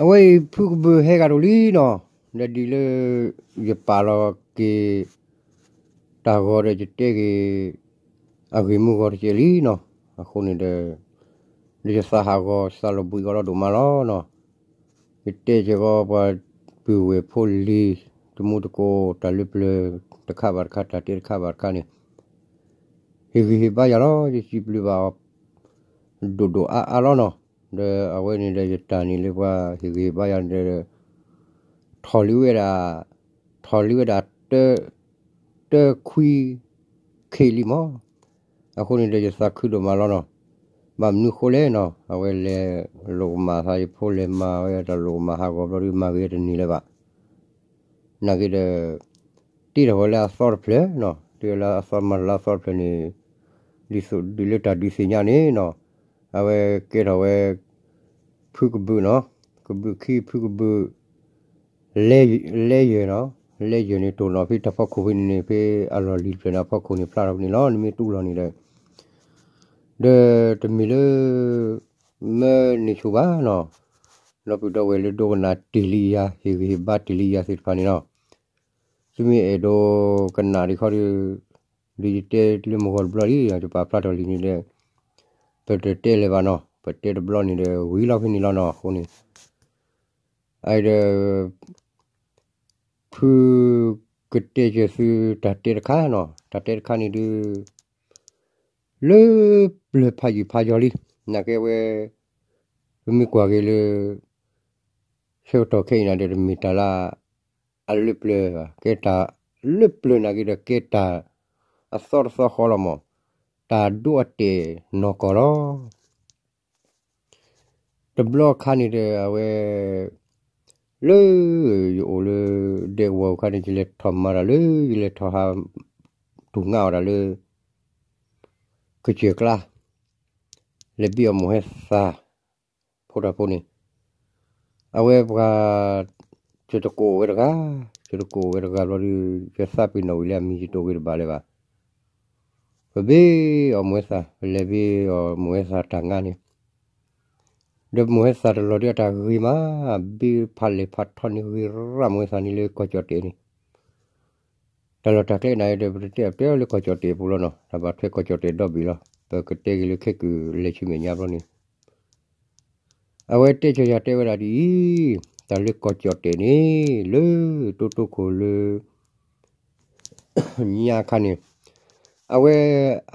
အဝဲအံၤဖုကဘုးဟဲဂၤတအိၣ်လံနီၤ, ဒီးဒ်လၢ ယပာ်လီၤက့ၤ တၢ်ဂီၤဒီးယတဲက့ၤ အဂ့ၢ်မုၢ်ဂီၤတကဲးလံနီၤ, အဃိန့ၣ်ဒီး ဒီးယသးဟးဂီၤသးလီၤဘှံးအီၤလီၤဒိၣ်မးလီၤနီၤ, ယတဲက့ၤဂီၤပှၤပုၢ်ဝဲၢ်ဖိလံၤ တမူတကိး တၢ်လၢပျၢၤတခါဘၣ်တခါ တၢ်တဲတခါဘၣ်တခါန့ၣ် ဟ့ၣ်ဂံၢ်ဟ့ၣ်ဘါယၤလီၤ, ယစံးဘျုးဘၣ်အီၤ ဒိၣ်ဒိၣ်အါအါလီၤနီၤ, ဒီးအဝဲန့ၣ်ဒီးယတၢ်န့ၣ်လၢပှၤဟ့ၣ်ဂံၢ်ဟ့ၣ်ဘါယၤန့ၣ်ဒီး ထီၣ်လံဝဲဒၣ် ထီၣ်လံဝဲဒၣ် တၢခွံခ့လံမး, အဃိန့ၣ်ဒီးယသးခုဒိၣ်မးလီၤနီၤ, ဘၣ်မနုၤဃိလဲၣ်နီၤ, အဝဲလဲၤလိာ်ကမၣ်သးယဖိလဲၤမၤဝဲတၢ်လိာ်ကမၣ်ဟးဂီၤဘျီဒီး မၤဂ့ၤတန့ၢ်လၢၤဘၣ် နာ်က့ဒီး တ့ထီၣ်ဝဲလၢအသီတဖျၢၣ်နီၤ, တ့ထီၣ်လၢအသီမၤတၢ်လၢအသီတဖျၢၣ်န့ၣ် ဒ်သိးဒ်လၢတၢ်ဒုးသ့ၣ်ညါန့ၣ်နီၤ, အဝဲကဲထီၣ်ဝဲ ဖုကဘုးနီၤ, ကဘုးခံဖုကဘုး လဲယၢၤနီၤ, လဲယၢၤန့ၣ် တိၢ်နီၣ်ဖဲတၢ်ဖီခိၣ်ဖဲန့ၣ်န့ၣ် ဖဲအလီၢ်လံၤတဖျၢၣ်န့ၣ် အဖီခိၣ်န့ၣ်ဖျါထီၣ်ဖဲန့ၣ်လီၤ, နမ့ၢ်တူၢ်လီၤန့ၣ်ဒီး ဒီးတမ့ၢ်လၢ မၢန့ၢ်ဆိဘၣ်နီၤ, ဒီပုၢ်ဒီဝဲၢ်လၢဒိကနၣ်တ့ၢ်လံယၤ ဟ့ၣ်ဂံၢ်ဟ့ၣ်ဘါတ့ၢ်လံယၤသ့ၣ်တဖၣ်န့ၣ်နီၤ, သုမ့ၢ်အဲၣ်ဒိးကနၣ်ဒံးခီဒီး ဒ်ယတဲလၢမုၢ်ဂီၤတဘျီလံ ယပာ်ဖျါထီၣ်လံန့ၣ်ဒီး ပတတဲလၢၤဘၣ်နီၤ, ပတဲတဘျီန့ၣ်ဒီး ဝံၤလီၤဖဲန့ၣ်လီၤနီၤ, အဃိန့ၣ် အအံၤဒီး ဖုကတဲက့ၤသုတၢ်တဲတခါနီၤ, တၢ်တဲတခါန့ၣ်ဒုး လၢပျၢၤဖးယံာ်ဖးယီၤလံ, နာ်က့ဝဲ ပမ့ၢ်ကွၢ်က့ၤလၢ ဆၢကတီၢ်ခဲအံၤနၤဒီး တမ့ၢ်တၢ်လၢအလၢပျၢၤဘၣ်, ကဲတၢ်လၢပျၢၤနာ်က့ဒီး ကဲတၢ်အသီတသီဃီလီၤမး, တၢ်ဒိအတဲာ်နီၢ်ကီၢ်လီၤ. တဘျီခါန့ၣ်ဒီး အဝဲ လၢယအိၣ်လၢဒဲကဝီၤအခါန့ၣ် ယလဲၤထီၣ်မၤတၢ်လၢ ယလဲၤထီၣ်ဟး တူၢ်ငါအီၣ်တၢ်လၢ ကစၢၢ်ကျါ လဲၤဘ့ၣ်အီၤမိၢ်ဟဲသၣ် ဖိတၢ်ဖိန့ၣ် အဝဲပှၤ ယတကိးဝဲတဂၤ, ယတကိးဝဲတဂၤဘျီဒီး ယသးပ့ၤနီၣ်ဝံၤလၢအမံၤယတအိၣ်ဂ့ၤတဘၣ်လၢၤဘၣ်. ပဘ့ၣ်အီၤမိၢ်ဟဲသၣ်, ပလဲၤဘ့ၣ်အီၤမိၢ်ဟဲသၣ်တၢ်ငါန့ၣ်, ဒီးမိၢ်ဟဲသၣ်တလီၤဒုးအတၢ်ဂ့ၤမး, ဘ့ၣ်ဖးလဲၢ်ဖးထီန့ၣ်ဂ့ၤရၣ်မိၢ်ဟဲသၣ်န့ၣ်လၢကီၢ်ကၠီၣ်တဲာ်န့ၣ် တၢ်လီၢ်တၢ်ကျဲနၤဒီး ပတတဲအတဲလၢကီၢ်ကၠီၣ်တဲာ်ပူၤလီၤနီၤ, တၢ်ဘၣ်ထွဲကီၢ်ကၠီၣ်တဲာ်ဒီဘ့ၣ်လီၤ, ပကတဲက့ၤလၢခဲကုၢ်လဲၤဆူမဲာ်ညါဘျီန့ၣ်, အဝဲတဲကၠီၤယၤတဲဝဲဒၣ်ဒ်အံၤ, တၢ်လၢကီၢ်ကၠီၣ်တဲာ်န့ၣ် လၢတိတိခိၣ်လၢ ညါခါန့ၣ်, အဝဲ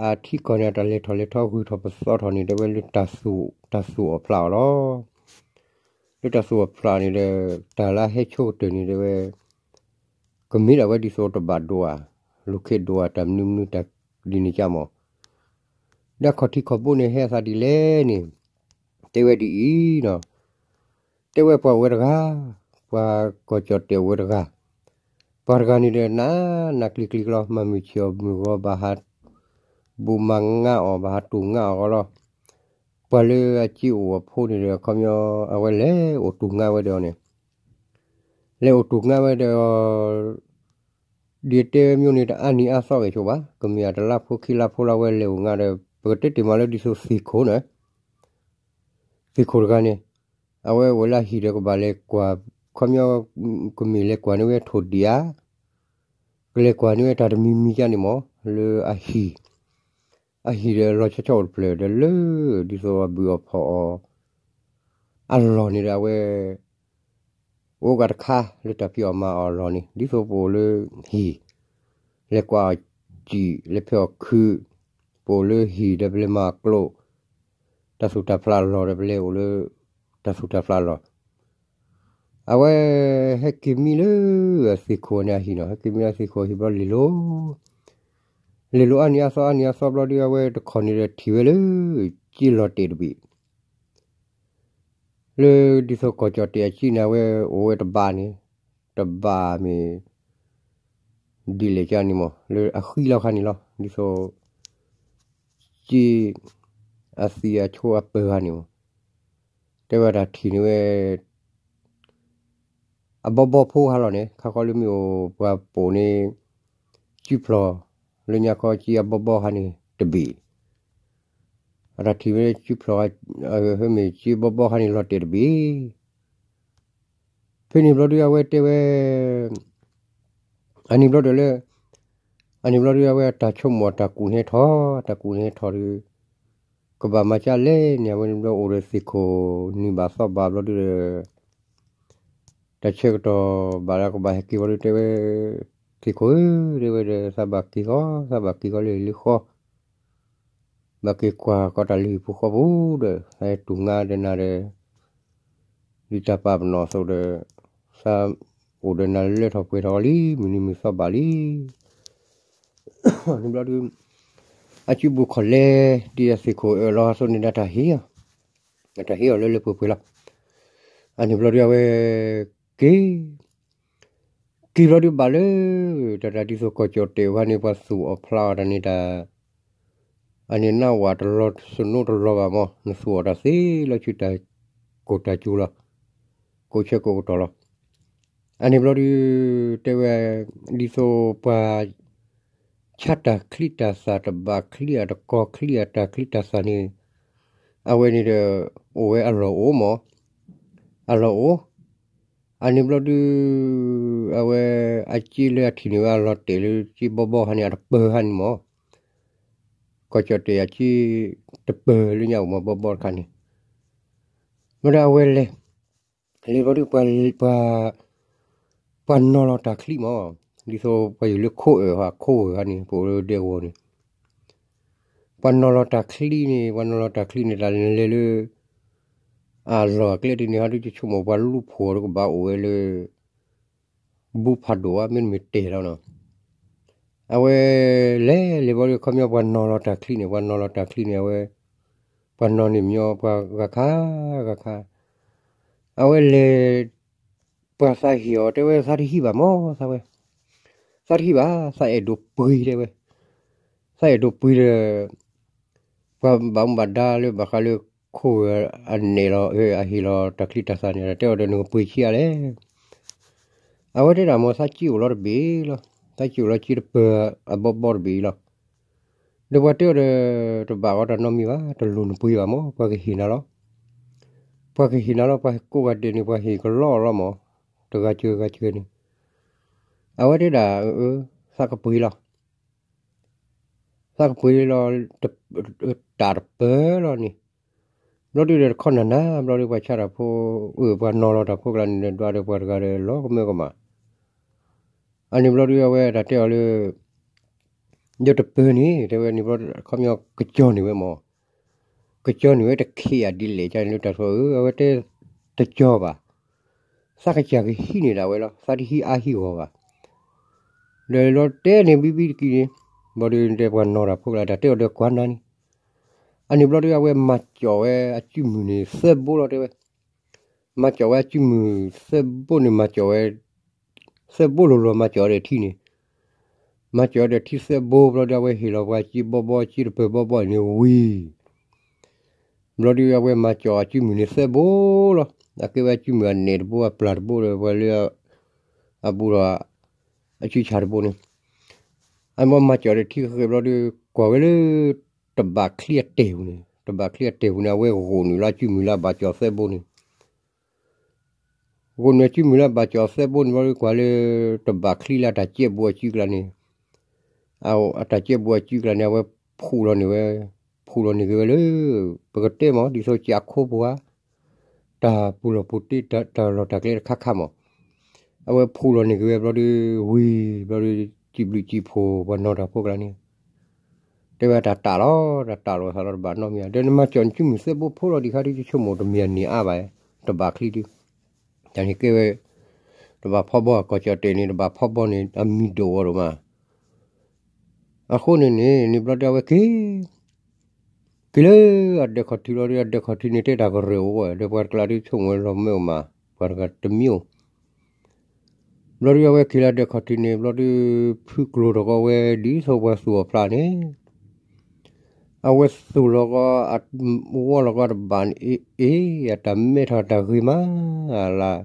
အထံကီၢ်န့ၣ် တၢ်လဲၤထီၣ်လဲၤထီဂုၤထီၣ်ပသီထီၣ်န့ၣ် တဲဝဲလၢ တၢ်သူၣ်အီၣ်ဖျးအီၣ်လီၤ. လၢတၢ်သူၣ်အီၣ်ဖျးအီၣ်န့ၣ်ဒီး တၢ်လၢဟဲဆိကတၢၢ်န့ၣ်တဲဝဲ ကမ့ၢ်ဒၣ်ဝဲဒ်သိးတဘၣ်ဒိဧါ, လူၤခ့ဒိဧါ, တၢ်မနုၤမနုၤတၢ်ဒ်န့ၣ်ကမၢ်, ဒီးခီၣ်ထံးခီၣ်ဘိန့ၣ်ဟဲအသးဒ်လဲၣ်န့ၣ်, တဲဝဲဒ်အံၤနီၤ, တဲဝဲပှၤဝဲတဂၤ, ပှၤကီၢ်ကၠီၣ်တဲာ်ဝဲတဂၤ, ပှၤတဂၤန့ၣ်ဒီး နးနးကျံၤကျံၤကလီၤ, မၤမုၢ်ဆ့ၣ်အီၤမုၢ်ဂီၤ ဘၣ်ဟး ဘူးမၤငါအီၤ ဘၣ်ဟးတူၢ်ငါအီၤကလီၤ. ပှၤလၢအစ့အိၣ်အဖိန့ၣ်ဒီး ခီပညီ အဝဲလဲၤအိၣ်တူၢ်ငါဝဲဒီးအီၤန့ၣ်, လဲၤအိၣ်တူၢ်ငါဝဲဒီးအီၤ ဒ်တဲမ့ၢ်န့ၣ် တအါနံၤအါသီဂ့ၤဆိဘၣ်, ကမ့ၢ်အတလါဖိခံလါဖိလၢအဝဲလဲၤအိၣ်ငါဒီး ပကတဲတ့ၢ်မးလၢဒ်သိးသ့ၣ်ခိၣ်န့ၣ်, သ့ၣ်ခိၣ်တဂၤန့ၣ်, အဝဲအိၣ်လၢအဟံၣ်ဒီးကဘၣ်လဲၤကွၢ်, ခီပညီ ကမ့ၢ်လဲၤကွၢ်န့ၢ်ဝဲထိၣ်ဒံးဧါ, ကလဲၤကွၢ်န့ၢ်ဝဲတၢ်တမံၤမံၤကန့ၣ်မး လၢအဟံၣ်, အဟံၣ်ဒီးလီၤဆီဆီအိၣ်တဖျၢၣ်ဒီးလၢ ဒ်သိးအဘုၣ်အီၣ်ဖီၣ်အီၤ အလီၢ်န့ၣ်ဒီးအဝဲ အိၣ်ကးတခါလၢတၢ်ဖံးအီၣ်မၤအီၣ်အလီၢ်န့ၣ် ဒ်သိးပအိၣ်လၢဟံၣ်, လဲၤကွၢ်အီၣ်စံာ် လဲၤဖဲအီၣ်ခုး, ပအိၣ်လၢဟံၣ်ဒီးပလဲၤမၤကျိၣ်, တၢ်သူၣ်တၢ်ဖျးအလီၢ်ဒီးပလဲၤအိၣ်လၢ တၢ်သူၣ်တၢ်ဖျးအလီၢ် အဝဲ ဟဲက့ၤမံလၢအသ့ၣ်ခိၣ်န့ၣ်အဟံၣ်နီၤ, ဟဲက့ၤမံလၢအသ့ၣ်ခိၣ်အဟံၣ်ဘျီလဲၤလိၤ, လဲၤလိၤအါနံၤအါသီအါနံၤအါသီဘျီဒီး အဝဲတခီန့ၣ်ဒီးထံၣ်ဝဲလၢ က့လီၤတဲာ်တဘ့ၣ် လၢဒ်သိးကီၢ်ကၠီၣ်တဲာ်အက့န့ၣ် အဝဲအိၣ်ဝဲတဘးန့ၣ်, တဘးမ့ၢ် ဒ်လဲၣ်ကန့ၣ်မး လၢအဃံလီၤခါန့ၣ်လီၤ, ဒ်သိး က့ အသံးအဆိအပၢၤဂၤန့ၣ်မး, တဲဝဲဒၣ်ထံၣ်န့ၢ်ဝဲ အဘီဘီဖိဟါလီၤန့ၣ် ခါဃီလၢမ့ၢ်အိၣ်ပှၤပိာ်န့ၣ် စုဖျီၣ် လၢညါခီက့အဘီဘီဟါန့ၣ်တဘ့ၣ်, အတၢ်ထံၣ်ဝဲစုဖျီၣ် မ့ၢ်က့ဘီဘီဟါန့ၣ်လီၤတဲာ်တဘ့ၣ်, ဖဲန့ၣ်ဘျီဒုးအဝဲတဲဝဲ, အန့ၣ်ဘျီဒုးလၢ, အန့ၣ်ဘျီဒုးအဝဲတၢ်ဆိကမိၣ်တၢ်ကူၣ်န့ၣ်ထီၣ်, တၢ်ကူၣ်န့ၣ်ထီၣ်ဒုး, ကဘၣ်မၤကၢ်လဲၣ်န့ၣ် အဝဲန့ၣ်ဘျီအိၣ်ဒီးသ့ၣ်ခိၣ်နံၤဘၣ်သီဘၣ်ဘျီဒုးဒီး တၢ်ဆၢကတီၢ်ဘၣ်လၢကဘၣ်ဟဲက့ၤဘျီဒုးတဲဝဲ, သ့ၣ်ခိၣ်ဧၢ, တဲဝဲဒီး သးဘၣ်က့ၤဃီ, သးဘၣ်က့ၤဃီလၢဟံၣ်လၢဃီ, ဘၣ်က့ၤကွၢ်ကီးတၢ်လၢဟံၣ်ဖိဃီဖိဒီး သးဟဲတူၢ်ငါဒီးနၤဒီး ဒ်တၢ်ပာ်ပနီၣ်အသိးဒီး သးအိၣ်ဒီးနၤလၢထီၣ်ပှဲၤထီၣ်အီၤလံ, မုၢ်နံၤမုၢ်သီဘၣ်လံ. န့ၣ်ဘျီဒုး အစုပူၤခီၣ်လဲ ဒ်အသ့ၣ်ခိၣ်အၢၣ်လီၤအသိးန့ၣ်ဒီးတၢ်ဟ့ၣ်အီၤ, တၢ်ဟ့ၣ်အီၤလၢလၢပှဲၤပှဲၤလီၤ. အန့ၣ်ဘျီဒုးအဝဲက့ၤ က့ၤဘျီဒုးဘၣ်လၢ တၢ်တၢ်ဒ်သိးကီၢ်ကၠီၣ်တဲာ်အဂၤန့ၣ် ပှၤသူၣ်အီၣ်ဖျးအီၤတၢ်န့ၣ်တၢ်, အန့ၣ်နၢ်ဝၤတလီၤစနိတလီၤဘၣ်မး, နသူၣ်အီၣ်တၢ်သ့လီၤဆူတၢ်ကိၢ်တၢ်စူၤလီၤ, ကိးဆၢကိးကတီၢ်လီၤ. အန့ၣ်ဘျီဒုး တဲဝဲ ဒ်သိးပှၤ ဆါတၢ်ချံတၢ်သၣ်တဘၣ်ချံအတကီၢ်ချံအတၢ်ချံတၢ်သၣ်န့ၣ်, အဝဲန့ၣ်ဒီး အိၣ်ဝဲအလီၢ်အိၣ်မး, အလီၢ်အိၣ်, အန့ၣ်ဘျီဒုး အဝဲအစ့လၢအထံၣ်န့ၢ်ဝဲအလီၤတဲာ်လၢစ့ဘီဘီခါန့ၣ် အတပၢၢ်ခါန့ၣ်မး, ကီၢ်ကၠီၣ်တဲာ်အစ့တပၢၢ်လၢညါအိၣ်မးဘီဘီတခါန့ၣ်, ဘျီဒုးအဝဲလဲၤ လဲၤဘျီဒုး ပှၤ ပှၤနီၤလီၤတၢ်ချံမး, ဒ်သိးပှၤယုၢ်လၢခိၣ်အၢၣ်ဟီ ခိၣ်အၢၣ်ဟီန့ၣ် ပအိၣ်လၢဒဲကဝီၤန့ၣ်, ပှၤနီၤလီၤတၢ်ချံန့ၣ် ပှၤနီၤလီၤတၢ်ချံန့ၣ် တၢ်လဲၤလၢ အလီၢ်အကျဲဒ်န့ၣ် ဟီဒုးယဆိကမိၣ်ပှၤလူၢ်ဖိးဒီးကဘၣ်အိၣ်ဝဲလၢ ဘူဖးဒိၣ်ဧါ မ့တမ့ၢ်တဲာ်လီၤနီၤ. အဝဲလဲၤလဲၤဘျီဒုး ခီပညီပှၤနီၤလီၤတၢ်ချံန့ၣ် ပှၤနီၤလီၤတၢ်ချံန့ၣ် အဝဲ ပှၤနီၤန့ၣ်မညီ ပှၤဂၤခါ ဂၤခါ အဝဲလဲၤ ပှၤသးဟ့ၣ်အီၤ တဲဝဲ သးတဟံးဘၣ်မး သးဝဲ သးတဟံးဘၣ် သးအဲၣ်ဒိးပှ့ၤ တဲဝဲ သးအဲၣ်ဒိးပှ့ၤဒီး ပှၤဘၣ်မူဘၣ်ဒါလၢဘၣ်ဃးလၢခိၣ်အၢၣ်အနဲၣ်လီၤ အဟ့ၣ်လီၤတၢ်ချံတၢ်သၣ်န့ၣ် တဲအီၤဒီး နကပှ့ၤဆံးအါလဲၣ်. အဝဲတဲဒၣ်မ့ၢ် သးစ့အိၣ်လီၤတဘ့ၣ်လီၤ, သးစ့အိၣ်လီၤစ့တပၢၢ်အဘီဘီတဘ့ၣ်လီၤ. ဒီးပှၤတဲအီၤဒီး တဘၣ်အီၤတၢ်နီတမံၤဘၣ်, တလိၣ်နပှ့ၤဘၣ်မး, ပှၤကဟ့ၣ်နၤလီၤ. ပှၤကဟ့ၣ်နၤလီၤ, ပှၤကိးဂၤဒဲးန့ၣ် ပှၤဟ့ၣ်ကလီကလီမး, တဂၤစၢၤဂၤစၢၤန့ၣ်. အဝဲတဲဒၣ် သးကပှ့ၤလီၤ သးကပှ့ၤလီၤ တၢ်တပၢၢ်လီၤန့ၣ်. ဘျီဒုးဒီးတခီနၤနၤ ဘျီဒုးပှၤဆါတၢ်ဖိ အၢ ပှၤနီၤလီၤတၢ်ဖိကျါန့ၣ်ဒီး ဒွးဒီးပှၤတဂၤဒီးလီၤကမၢကမၣ်. အန့ၣ်ဘျီဒုးအဝဲတၢ်တဲအီၤလၢ ဒီးတပၢၢ်န့ၣ် တဲဝဲန့ၣ်ဘျီ ခီပညီကကၠီန့ၢ်ဝဲမး, ကကၠီန့ၢ်ဝဲတခံးအဒ်လဲၣ် ကန့ၣ်လၢတၢ်ဆိ အဝဲတဲ တကၠီဘၣ်, သးကစၢ်ကဟံးန့ၢ်ဒၣ်ဝဲလီၤ, သးတဟံးအါဟံးဂီၢ်ဘၣ်. ဒီးလီၤတဲန့ၣ်ဘံဘံတကံၢ်န့ၣ် ဘျီဒုးတဲပှၤနီၤတၢ်ဖိကျါ တၢ်တဲအီၤဒီးကွၢ်နၤန့ၣ်. အန့ၣ်ဘျီဒုးအဝဲမၤကၠီၣ်ဝဲအစုမုၢ်န့ၣ် သၢဘိလီၤ တဲဝဲ မၤကၠီၣ်ဝဲအစုမုၢ်သၢဘိန့ၣ် မၤကၠီၣ်ဝဲ သၢဘိလိၤလိၤ မၤကၠီၣ်ဝဲဒီးထံန့ၣ်, မၤကၠီၣ်ဝဲဒီးထံသၢဘိ ဘျီဒုးအဝဲဟ့ၣ်လီၤပှၤစ့ဘီဘီ စ့တပၢၢ်ဘီဘီန့ၣ်ဝံၤ ဘျီဒုးအဝဲမၤကၠီၣ်အစုမုၢ်န့ၣ်သၢဘိလီၤ. အကဲဝဲအစုမုၢ်အနဲၣ်တဘိ အပျၢ်တဘိဒီး ပှၤလၢ အဘူးဒီး အစုဆၣ်တဘိန့ၣ်, အမ့ၢ်မၤကၠီၣ်ဒီးထံဃဲၤဘျီဒုး ကွၢ်ဝဲလၢ တဘၣ်ချံအတဲာ်ပူၤန့ၣ်, တဘၣ်ချံအတဲာ်ပူၤန့ၣ် အဝဲဂိၢ်နုာ်လီၤအစုမုၢ်လၢအဘၣ်ကၠီၣ်သၢဘိန့ၣ် ဂိၢ်နုာ်အစုမုၢ်လၢအဘၣ်ကၠီၣ်သၢဘိန့ၣ် ဘျီဒုးကွၢ်လၢ တဘၣ်ချံလၢအတၢ်ကဲးဘိအစုကျါန့ၣ်, အတၢ်ကဲးဘိအစုကျါန့ၣ် အဝဲဖှူးလီၤန့ၢ်ဝဲ, ဖှူးလီၤန့ၢ်က့ၤဝဲလၢ ပကတဲမး ဒ်သိးကၠးခိပူၤဧါ, တၢ်ပူၤလီၢ်ပူၤတ့ တၢ်လီၢ်တၢ်ကျဲတခါခါမး, အဝဲဖှူးလီၤန့ၢ်က့ၤဝဲဘျီဒုး ဝံၤဘျီဒုး စံးဘျုးစံးဖှိၣ်ပှၤနီၤတၢ်ဖိကျါန့ၣ် တဲဝဲတၢ်တၢ်လီၤ, တၢ်တၢ်လီၤသးလီၤ တဘၣ်နီတမံၤဧါ, ဒီးနမၤကၠီၣ်နစုမုၢ်သၢဘိဖိလီၤ ဒံးခါဒုး ယဆိကမိၣ်တမံၤအန့ၣ်အါဘၣ်, တဘၣ်ချံဒုး, တၢ်န့ၣ်ကဲဝဲ တဘၣ်ဖီဘီ အကီၢ်ကၠီၣ်တဲာ်န့ၣ် တဘၣ်ဖီဘီန့ၣ် အမံၤဒိၣ်ဝဲဒိၣ်မး, အဃိန့ၣ်န့ၣ် န့ၣ်ဘျီဒုးအဝဲက့ၤ က့ၤလၢအဒၢးခီၣ်ထံးလီၤဒုး အဒၢးခီၣ်ထံးန့ၣ် တဲတၢ်ကရၢၢ်အိၣ်ဝဲ ဒီးပှၤတကျါဒုးဆိကမိၣ်လီၤမၢကမၣ် ပှၤတဂၤတမံၤအိၣ်, ဘျီဒုးအဝဲက့ၤလၢအဒၢးခီၣ်ထံးန့ၣ် ဘျီဒုး ဖုကျိၤထီၣ်ကီးဝဲ ဒ်သိးပှၤသူၣ်အီၣ်ဖျါန့ၣ် အဝဲသူၣ်လီၤကီး အဝီလီၤကီးတဘၣ်န့ၣ် အ့ၣ် အတၢ်မဲထီၣ်တၢ်ဂ့ၤမးလၢ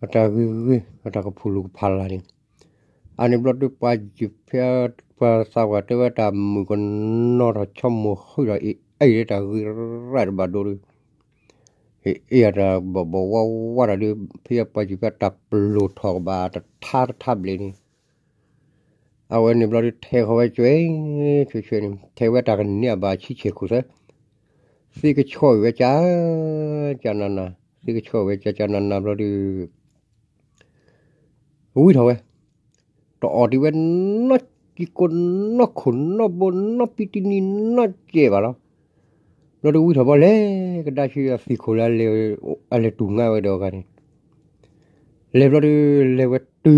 အတၢ်ဂ့ၤဂ့ၤ အတၢ်ကဖူးလူၤကဖးလၢ်န့ၣ်, အန့ၣ်ဘျီဒုးပှၤယုၢ်ဖဲ ပှၤသးပှၢ်တဲဝဲတၢ်မုၣ်ကနီၤထီၣ် ဆီမိၢ်ဃုထီၣ်အ့ၣ် အ့ၣ်တၢ်ဂ့ၤရၣ်တဘၣ်ဒိဒုး, အ့ၣ်အတၢ်ဘီၣ်ဘီၣ်ဝါဝါတၢ်ဒုး ဖဲအပှၤစံးဖဲတၢ်ပလိၣ်ထီၣ်ကဘၣ်တထါတထါဘျဲၣ်န့ၣ် အဝဲန့ၣ်ဘျီဒုးထဲဃီၤဝဲကွဲ ဆွဲဆွဲန့ၣ် ထဲဝဲတၢ်ကန့ၢ်အဘၣ်ဆံဆဲၣ်ခိၣ်သၢ သ့ကဆီၣ်အံၤဝဲကၠၢ်ကၠၢ်နးနး သ့ကဆီၣ်အံၤဝဲကၠၢ်ကၠၢ်နးနးဘျီဒုး ဝံထီၣ်ဝဲ, တအီၣ်တ့ၢ်ဝဲ နီၢ်ကံကိ နီၢ်ခိၣ် နီၢ်ဘိ နီၢ်ပံတနံၤ နီၢ်ကဲဘၣ်လီၤ. ဘျီဒုးဝံထီၣ်ဘီလဲၤကဒါဆူ အသ့ၣ်ခိၣ်လၢ အလဲၤတူၢ်ငါဝဲဒီးအဂၤန့ၣ်, လဲၤဘျီဒုး လဲၤဝဲတု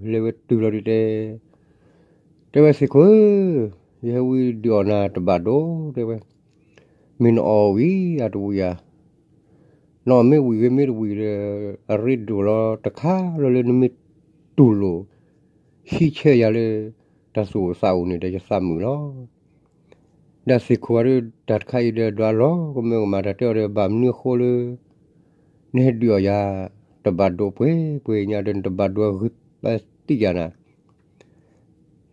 ၤ, လဲၤဝဲတုၤလီၤဒုးတဲ, တဲဝဲသ့ၣ်ခိၣ်ဧၢ, ယဟဲဝံဒုးအီၣ်နၤတဘၣ်ဒိ တဲဝဲ, မ့ၢ်နအီၣ်ဝံၤအတဝံၤဧါ နအီၣ်မ့ၢ်ဝံၤဂ့ၤမ့ၢ်တဝံၤဒီး အရ့ဒိၣ်လီၤတခါလီၤလၢနမ့ၢ်တူၢ်လိာ် ဟံးဆၢယၤလၢ တၢ်သူၣ်အိၣ်သးအိၣ်န့ၣ်ဒီးယသးမုာ်လီၤ. ဒီးသ့ၣ်ခိၣ်ဝဲဒၣ်တၢ်တခါအံၤဒီးဒွးလီၤကမၢကမၣ် တၢ်တဲအီၤဒီး ဘၣ်မနုၤအဃိလၢ နဟဲဒုးအီၣ်ယၤ တဘၣ်ဒိပှဲၤပှဲၤညါဒီး နတဘၣ်ဒိအဂ့ၤပသံယၤနၤ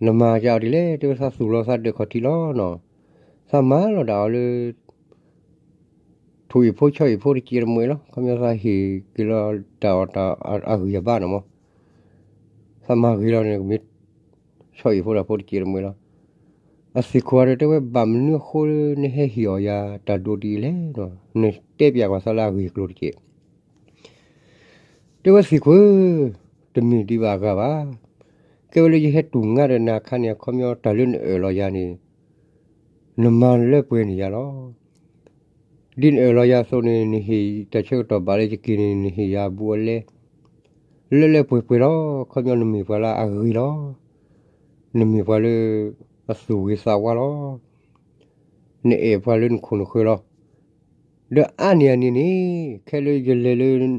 နမၤယၤအီၤဒ်လဲၣ် တဲဝဲသးသူၣ်လီၤသးဒၢးခီၣ်ထံးလီၤနီၤ, သးမၤလီၤဒၣ်အီၤလၢ ထိၣ်အ့ၣ်ဖိဆီအ့ၣ်ဖိတစဲးတမှဲၤလီၤ. ခီပညီသးဟ့ၣ်က့ၤလီၤတၢ်အီၣ်တၢ်အဂံၢ်အဘါနီၤမး, သးမၤဂ့ၤလီၤန့ၣ် ကမ့ၢ်ဆီအ့ၣ်ဖိတၢ်ဖိတစဲးတမှဲၤလီၤ. အသ့ၣ်ခိၣ်အံၤဒီးတဲဝဲ ဘၣ်မနုၤအဃိလၢနဟဲဟ့ၣ်အီၣ်ယၤတၢ်ဒိဒ်အံၤလဲၣ်နီၤ, နတဲပျးကွၢ်သးလၢအဂ့ၢ်အကျိၤတက့ၢ် တဲဝဲသ့ၣ်ခိၣ်ဧၢ, တမ့ၢ်ဒံးဘၣ်အဂၤဘၣ်. ကဲဝဲလၢယဟဲတူၢ်ငါဒီးနၤအခါန့ၣ် အခီပညီတၢ်လၢနအၢၣ်လီၤယၤန့ၣ် နမၤလၢပှဲၤန့ၢ်ယၤလီၤ. ဒ်နအၢၣ်လီၤယၤအသိးန့ၣ် နဟ့ၣ်တၢ်ဆၢကတီၢ်ဘၣ်လၢယက့ၤန့ၣ် နဟ့ၣ်ယၤအဘူးအလဲ လၢလၢပှဲၤပှဲၤလီၤ. အခီပညီနမ့ၢ်ပှၤလၢအဂ့ၤလီၤ. နမ့ၢ်ပှၤလၢအသူၣ်ဂ့ၤသးဝါလီၤ. နအဲၣ်ပှၤလၢနခိၣ်နဃၢၤလီၤ. ဒီးအါန့ၢ်အန့ၣ်န့ၣ် ခဲလၢယလဲၤလၢ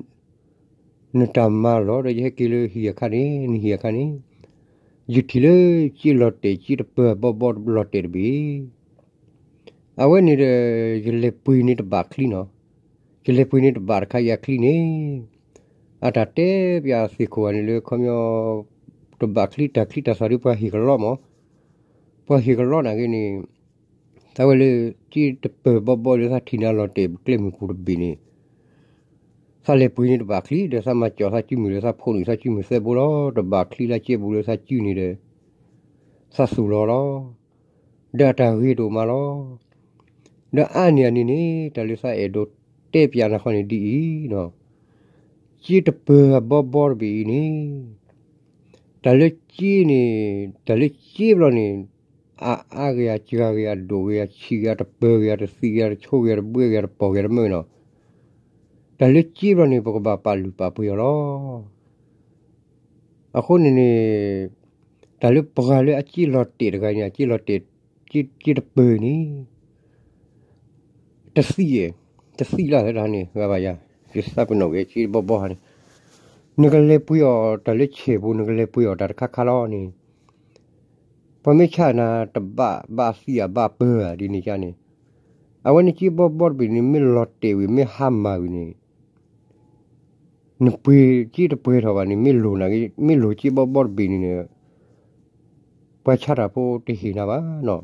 နတၢ်မၤလီၤဒီး ယဟဲက့ၤလၢဟံၣ်အခါန့ၣ် နဟံၣ်အခါန့ၣ် ယထံၣ်လၢ ကၠ့လီၤတဲာ်ကၠ့တပၢၤဘီဘီလီၤတဲာ်တဘ့ၣ် အဝဲန့ၣ်ဒီး ယလဲၤပှ့ၤန့ၢ်တဘၣ်ချံနီၤ, ယလဲၤပှ့ၤန့ၢ်တဘၣ်တခါအံၤအချံန့ၣ် အတၢ်တဲပျးသ့ၣ်ခိၣ်ဂၤန့ၣ်လၢ ခီပညီ တဘၣ်ချံတၢ်ချံတၢ်သၣ်ဒီးပှၤဟ့ၣ်ကလီမး, ပှၤဟ့ၣ်ကလီနာ်က့န့ၣ် သးဝဲလၢ ကၠ့တပၢၤဘီဘီလၢသးထံၣ်န့ၢ်လီၤတဲာ်ကျဲမုၢ်ပူၤတဘ့ၣ်န့ၣ် သးလဲၤပှ့ၤန့ၢ်တဘၣ်ချံဒီး သးမၤကၠီၤသးစုမုၢ်ဒီး သးဖိးန့ၢ်သးစုမုၢ်သၢဘိလီၤ. တဘၣ်ချံလၢကၠ့ပူၤလၢသးစုန့ၣ်ဒီး သးသူၣ်လီၤလီၤ. ဒီးအတၢ်ဂ့ၤဒိၣ်မးလီၤ. ဒီးအါန့ၢ်အန့ၣ်န့ၣ် တၢ်လၢသးအဲၣ်ဒိးတဲပျးနၤဃီန့ၣ်ဒ်အံၤနီၤ, ကၠ့တပၢၤအဘီဘီတဘ့ၣ်အံၤန့ၣ် တၢ်လၢကၠ့န့ၣ် တၢ်လၢကၠ့ဘျီန့ၣ် အအါဂ့ၤ အစှၤဂ့ၤ အဒိၣ်ဂ့ၤ အဆံးဂ့ၤ အတပၢၤဂ့ၤ အတသံးဂ့ၤ အတဆိဂ့ၤ အတဘှဲဂ့ၤ အတပီၢ်ဂ့ၤ အတမၢနီၤ, တၢ်လၢကၠ့ဘျီန့ၣ် ပကဘၣ်ပာ်လုၢ်ပာ်ပှ့ၤအီၤလီၤ. အဃိန့ၣ်န့ၣ် တၢ်လၢပှၤလၢအကၠ့လီၤတဲာ်တဂၤန့ၣ် အကၠ့လီၤတဲာ် ကၠ့တပၢၤန့ၣ် တသံး, တသံးလၢ်သတးန့ၣ် ဂၤဘၣ်ယၤ, ယသးပ့ၤနီၣ်က့ၤကၠ့ဘီဘီဟါန့ၣ်, နကလဲၤပှ့ၤအီၤတၢ်လၢဆဲးပူၤ နကလဲၤပှ့ၤအီၤတၢ်တခါခါလီၤန့ၣ်, ပှၤမ့ၢ်ဆါနၤ တဘၣ်ဘၣ်သံးအဘၣ်ပၢၤဧါ ဒ်န့ၣ်ကန့ၣ်, အဝဲန့ၣ်ကၠ့ဘီဘီတဘ့ၣ်န့ၣ် မ့ၢ်လီၤတဲာ်ဝံၤ မ့ၢ်ဟါမၢ်ဝံၤန့ၣ် နပှ့ၤကၠ့တပှဲၤထီၣ်ဘၣ်န့ၣ် မ့ၢ်လိၣ်နၤက့ မ့ၢ်လိၣ်ကၠ့ဘီဘီတဘ့ၣ်န့ၣ်န့ၣ် ပှၤဆါတၢ်ဖိတဟ့ၣ်နၤဘၣ်နီၤ.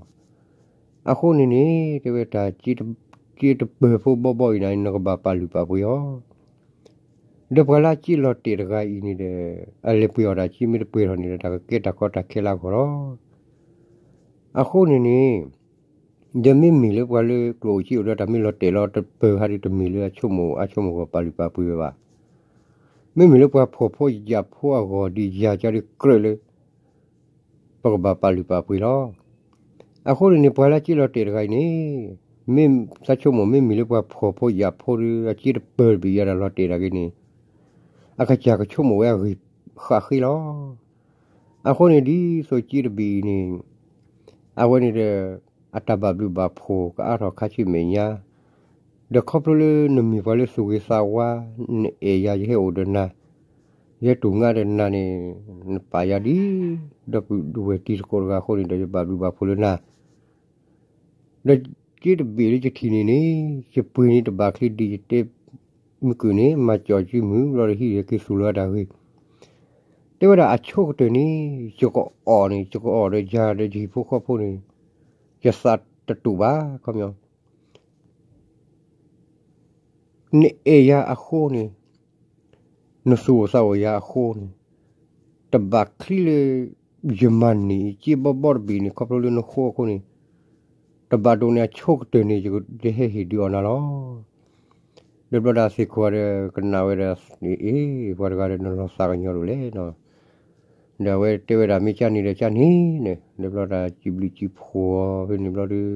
အဃိန့ၣ်န့ၣ် တဲဝဲတၢ် ကၠ့တပၢၤဖိဘီဘီအံၤန့ၣ် နကဘၣ်ပာ်လုၢ်ပာ်ပှ့ၤအီၤ, ဒီးပှၤလၢအကၠ့လီၤတဲာ်တဂၤအံၤန့ၣ်ဒီး အလဲၤပှ့ၤအီၤတၢ်ကၠ့မ့ၢ်တပှဲၤထီၣ်န့ၣ်ဒီး တၢ်ကကဲတၢ်ကီတၢ်ခဲလၢအဂီၢ်လီၤ. အဃိန့ၣ်န့ၣ် ဒီးမ့မ့ၢ်လၢပှၤလၢကျိၣ်အိၣ်ကၠ့အိၣ်ဒီးတၢ်မ့ၢ်လီၤတဲာ်လီၤတပၢၤဟါဒီး တမ့ၢ်လၢအဆိကမိၣ်အါဆိကမိၣ်ဂီၢ်ပာ်လုၢ်ပာ်ပှ့ၤဝဲဘၣ်. မ့မ့ၢ်လၢပှၤဖှီၣ်ဖိယာ်ဖိအဂီၢ်ဒ်ယၤကၠီဒ်ကြၢးလၢ ပကဘၣ်ပာ်လုၢ်ပာ်ပှ့ၤလီၤ. အဃိန့ၣ်န့ၣ် ပှၤလၢအကၠ့လီၤတဲာ်တဂၤအံၤန့ၣ် မ့ၢ်သးဆိကမိၣ် မ့မ့ၢ်လၢပှၤဖှီၣ်ဖိယာ်ဖိဒီး အကၠ့တပၢၤတဘ့ၣ်ယၤဒီးလီၤတဲာ်တၢ်က့ၤန့ၣ် အကစၢ်ကဆိကမိၣ်ဝဲအဂ့ၢ်ဃၣ်ဃ့လီၤ. အဃိန့ၣ်ဒ်သိးကၠ့တဘ့ၣ်အံၤန့ၣ် အဝဲန့ၣ်ဒီး အတၢ်ဘၣ်ဘျုးဘၣ်ဖှိၣ်ကအါထီၣ်ခါဆူမဲာ်ညါ, ဒီးခီဖျိလၢနမ့ၢ်ပှၤလၢသူၣ်ဂ့ၤသးဝါ, နအဲၣ်ယၤ ယဟဲအိၣ်ဒီးနၤ, ယဟဲတူၢ်ငါဒီးနၤန့ၣ် နပာ်ယၤဒ် ဒီပုၢ်ဝဲၢ်တံၤသကိးတဂၤအဃိန့ၣ်ဒီး ယဘၣ်ဘျုးဘၣ်ဖှိၣ်လၢနၤ ဒီးကၠ့တဘ့ၣ်လၢယထံၣ်န့ၣ်န့ၣ် ယပှ့ၤန့ၢ်တဘၣ်ချံဒ်ယတဲမုၢ်ကုၢ်န့ၣ် မၤကၠီၤစုမုၢ်ဘျီဒီးဟံၣ်ဒီးက့ၤသူၣ်လီၤတၢ်ဂ့ၤ, တဲဝဲဒၣ်အဆိကတၢၢ်န့ၣ် ယကအီၣ်န့ၣ် ယကအီၣ်ဒီးယၤဒီးယဟံၣ်ဖိဃီဖိန့ၣ် ယသးတတူာ်ဘၣ် ခီပညီ ယ နအဲၣ်ယၤအဃိန့ၣ်, နသူၣ်အိၣ်သးအိၣ်ယၤအဃိန့ၣ်, တဘၣ်ချံလၢ ယမၤန့ၢ်အံၤ က့ဘီဘီတဘ့ၣ်န့ၣ် ခီဖျိလၢနဃိအဃိန့ၣ်, တဘၣ်ဒိးန့ၢ်အဆိကတၢၢ်န့ၣ် ယဟဲဟ့ၣ်ဒုးအီၣ်နၤလီၤ. ဒီးဘျီဒီးသ့ၣ်ခိၣ်ဒီးကနၣ်ဝဲဒီး, အ့ၣ် ပှၤတဂၤဒီးနလီၤသးကညီၤဒိၣ်လဲၣ်နီၤ. ဒီးအဝဲတဲဝဲဒၣ်မ့ၢ်ကန့ၣ်ဒီးကန့ၣ်န့ၣ်, ဒီးဘျီဒီးစံးဘျုးစံးဖှိၣ်အီၤဖဲန့ၣ်ဘျီဒီး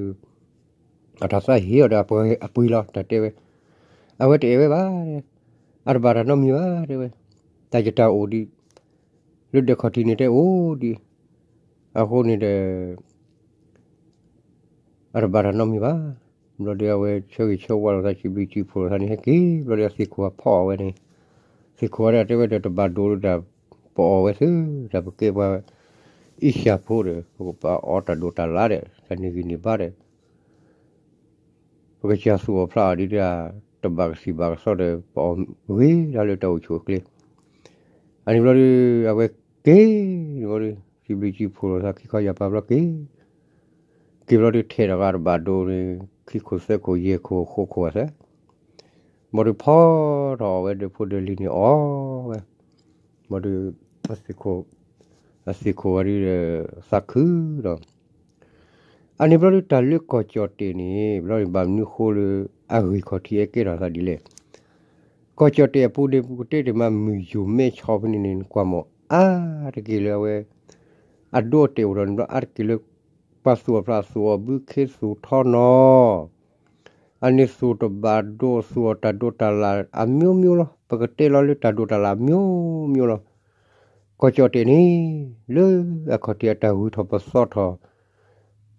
အတၢ်သးဟ့အီၤဒီးအပှ့ၤလီၤ တၢ်တဲဝဲ, အဝဲတအဲၣ်ဝဲဘၣ်, အတဘၣ်တၢ်နီတမံၤဘၣ် တဲဝဲ, တၢ်ယတၢ်အိၣ်ဒံး, လၢဒဲခီၣ်ထံးန့ၣ်တဲအိၣ်ဒံး, အဃိန့ၣ်ဒီး အတဘၣ်တၢ်နီတမံၤဘၣ်. ဘျီဒီးအဝဲဆၢဂ့ၤဆၢဝါလိာ်သး စံးဘျုးစံးဖှိၣ်လိာ်သးန့ၣ် ဟဲက့ၤဘျီဒီးသ့ၣ်ခိၣ်အဖီၣ်အီၣ်ဝဲန့ၣ်, သ့ၣ်ခိၣ်ဝဲဒၣ်တဲဝဲဒီး တဘၣ်ဒိးလၢတၢ်ပအီၣ်ဝဲသု, တၢ်ပကဲပှၤအ့ၡၢၣ်ဖိဒီး ပကဘၣ်အီတၢ်ဒိၣ်တၢ်လၣ်ဒီး တၢ်န့ၢ်ဂံၢ်န့ၢ်ဘါဒီး ပကစၢ်သူၣ်အီၣ်ဖျးအီၣ်ဒ်တၢ် တဘၣ်ကသံၣ်ဘၣ်ကသီဒီး ပအီၣ်ဂ့ၤဒၣ်လၢတၢ်အိၣ်ဆူၣ်အိၣ်ချ့. အန့ၣ်ဘျီဒီး အဝဲက့ၤဘျီဒီး စံးဘျုးစံးဖှိၣ်လိာ်သး ခံခီယၢ်ပၤဘျီက့ၤ, က့ၤဘျီဒီးထဲးတဂၤတဘၣ်ဒိးန့ၣ် ခံခိၣ်သၢခိၣ်ယဲၢ်ခိၣ်ဃိးခိၣ်အသး ဘျီဒီးဖီထီၣ်အီၣ်ဝဲဒီးဖိဒီးလံၤန့ၣ်အီၣ်ဝဲ, ဘျီဒီး အသ့ၣ်ခိၣ်ဝဲဒီး သးခုဒီး အန့ၣ်ဘျီဒီးတၢ်လၢကီၢ်ကၠီၣ်တဲာ်န့ၣ် ဘျီန့ၣ်ဘၣ်မနုၤအဃိလၢ အဂ့ၢ်ခီၣ်ထံးအဲၣ်ကဲထီၣ်သးဒ်လဲၣ်. ကီၢ်ကၠီၣ်တဲာ်အပူၤန့ၣ် ပကတဲတ့ၢ်မး မုၢ်ယိၤမဲဆီဖဲန့ၣ်န့ၣ် နကွၢ်မး အါတက့ၢ်လၢအဝဲ အဒိအတဲာ်အိၣ်ထီၣ်န့ၣ်ဘျီ အါတက့ၢ်လၢ ပှၤသူၣ်အီၣ်ဖျးသူၣ်အီၣ်ဘုခ့သူၣ်ထီနီၤ အန့ၣ်သူၣ်တဘၣ်ဒိ သူၣ်အီၣ်တၢ်ဒိးတၢ်လၣ်အမျိုးမျိုးလီၤ. ပကတဲလီၤလၢတၢ်ဒိးတၢ်လၣ်အမျိုးမျိုးလီၤ. ကီၢ်ကၠီၣ်တဲာ်န့ၣ် လၢအခီၣ်ထံးအတၢ်ဂုၤထီၣ်ပသီထီၣ်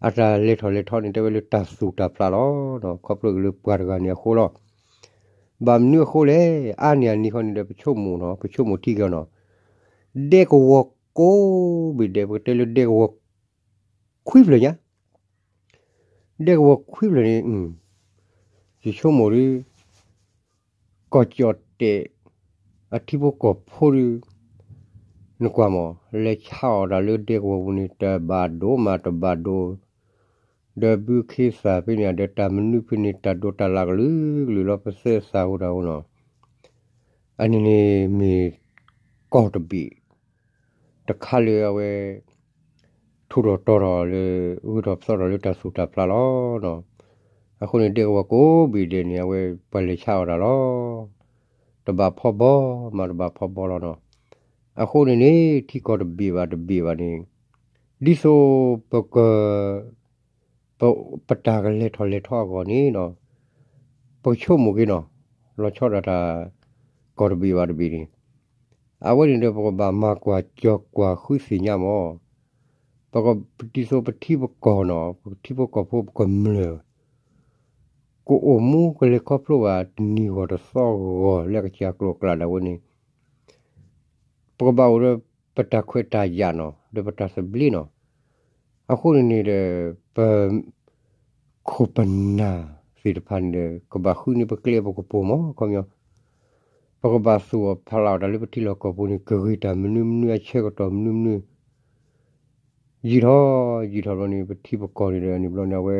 အတၢ်လဲၤထီၣ်လဲၤထီန့ၣ် တဲဝဲလၢတၢ်သူၣ်တၢ်ဖျးလီၤ. ခီဖျိလၢပှၤတဂၤန့ၣ်အဃိလီၤ. ဘၣ်မနုၤအဃိလဲၣ်, အါန့ၢ်အန့ၣ်ဃီန့ၣ်ဒီး ပဆိကမိၣ်နီၤ, ပဆိကမိၣ်ထံက့ၤအီၤနီၤ, ဒဲကဝီၤကိးဘ့ၣ်ဒဲး ပကတဲလၢဒဲကဝီၤ ခွံဖျၢၣ်ညါ ဒဲကဝီၤခွံဖျၢၣ်န့ၣ် ယဆိကမိၣ်ဒီး ကီၢ်ကၠီၣ်တဲာ် အထံဖိကီၢ်ဖိဒီး နကွၢ်မး လဲၤဆါအီၣ်တၢ်လၢဒဲကဝီၤပူၤန့ၣ် တဘၣ်ဒိမးတဘၣ်ဒိ, ဒီးဘုခ့သၣ်ဖဲန့ၣ် ဒီးတၢ်မနုၤဖဲန့ၣ် တၢ်ဒိးတၢ်လၣ်ကလုာ်ကလုာ်လီၤ ပသဲသၣ်ဟူတၢ်ဟူနီၤ. အန့ၣ်န့ၣ်မ့ၢ်ကီၢ်တဘ့ၣ် တခါလၢအဝဲ ထူးထီၣ်တီၤထီၣ်လၢ ဂုၤထီၣ်ပသီထီၣ်လၢတၢ်သူၣ်တၢ်ဖျးလီၤ. အဃိန့ၣ် ဒဲကဝီၤကိးဘ့ၣ်ဒဲးန့ၣ် အဝဲပှၤလဲၤဆါအီၣ်တၢ်လီၤ. တဘၣ်ဖီဘီမး တဘၣ်ဖီဘီလီၤနီၤ. အဃိန့ၣ်န့ၣ် ထံကီၢ်တဘ့ၣ်ဘၣ်တဘ့ၣ်ဘၣ်န့ၣ် ဒ်သိးပက ပ ပတၢ်ကလဲၤထီၣ်လဲၤထီအဂီၢ်န့ၣ်နီၤ ပကဆိကမိၣ်က့ၤနီၤ လီၤဆီဒၣ်တၢ် ကီၢ်တဘ့ၣ်ဘၣ်တဘ့ၣ်န့ၣ် အဝဲန့ၣ်ဒီး ပကဘၣ်မၤကွၢ်ကၠီၤကွၢ်ဃုသ့ၣ်ညါမး ပက ဒ်သိးပထံပကီၢ်နီၤ ပထံဖိကီၢ်ဖိပကမျၢၢ် ကအိၣ်မူကလဲၤခီဖျိဘၣ်တနံၤဂီၢ်တသီဂီၢ်လၢအကစၢ်ကျိာ်ကျးဒၣ်ဝဲန့ၣ် ပကဘၣ်အိၣ်ဒီးပတၢ်ခွဲးတၢ်ယာ်နီၤ ဒီးပတၢ်သဘျ့နီၤ. အဃိန့ၣ်န့ၣ်ဒီး ပ ခိၣ်ပနၢ်သ့ၣ်တဖၣ်န့ၣ်ဒီး ကဘၣ်ဃုန့ၢ်ပကျဲပကပိာ်မး ခီပညီ ပကဘၣ်သူၣ်အီၣ်ဖျးအီၣ်တၢ်လၢပထံလီၢ်ကီၢ်ပူၤန့ၣ် ကဂ့ၤတၢ်မနုၤမနုၤ အဆၢကတီၢ်မနုၤမနုၤ ယံာ်ထီၣ်ယံာ်ထီၣ်ဘျီန့ၣ် ပထံပကီၢ်န့ၣ်ဒီးန့ၣ်ဘျီန့ၣ် အဝဲ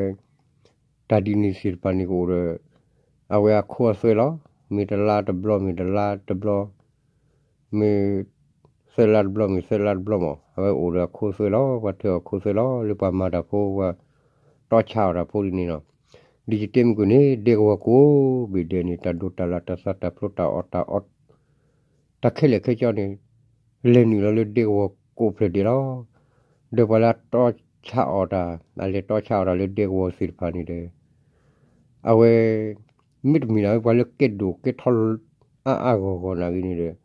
တၢ်ဒ်န့ၣ်သ့ၣ်တဖၣ်န့ၣ်ကအိၣ်ဒီး အဝဲအခိအသွဲလီၤ. မ့ၢ်တလါတဘျီ မ့ၢ်တလါတဘျီ မ့ၢ် သၢလါတဘျီ မ့ၢ်သၢလါတဘျီမး အဝဲအိၣ်ဒီးအခိအသွဲလီၤ. ပှၤထၢအီၣ်ခိအသွဲလီၤ လၢပှၤမၤတၢ်ဖိ ပှၤတီဆါအီၣ်တၢ်ဖိဒ်န့ၣ်လီၤ. ဒ်ယတဲမုၢ်ကွံာ်န့ၣ် ဒဲကဝီၤကိးဘ့ၣ်ဒဲးန့ၣ် တၢ်ဒိးတၢ်လၣ် တၢ်သးတၢ်ဖျိ တၢ်အီၣ်တၢ်အီ တၢ်ခဲလၢာ်ခဲဆ့န့ၣ် လဲၤနုာ်လီၤလၢဒဲကဝီၤကိးဖျၢၣ်ဒဲးလီၤ. ဒီးပှၤလၢအတီဆါအီၣ်တၢ် အလဲၤတီဆါအီၣ်တၢ်လၢဒဲကဝီၤသ့ၣ်တဖၣ်န့ၣ်ဒီး အဝဲ မ့တမ့ၢ်ဒၣ်ဝဲပှၤလၢကဲဒိၣ်ကဲထီ အါအါဂီၢ်ဂီၢ်နာ်ဂ့ၤန့ၣ်ဒီး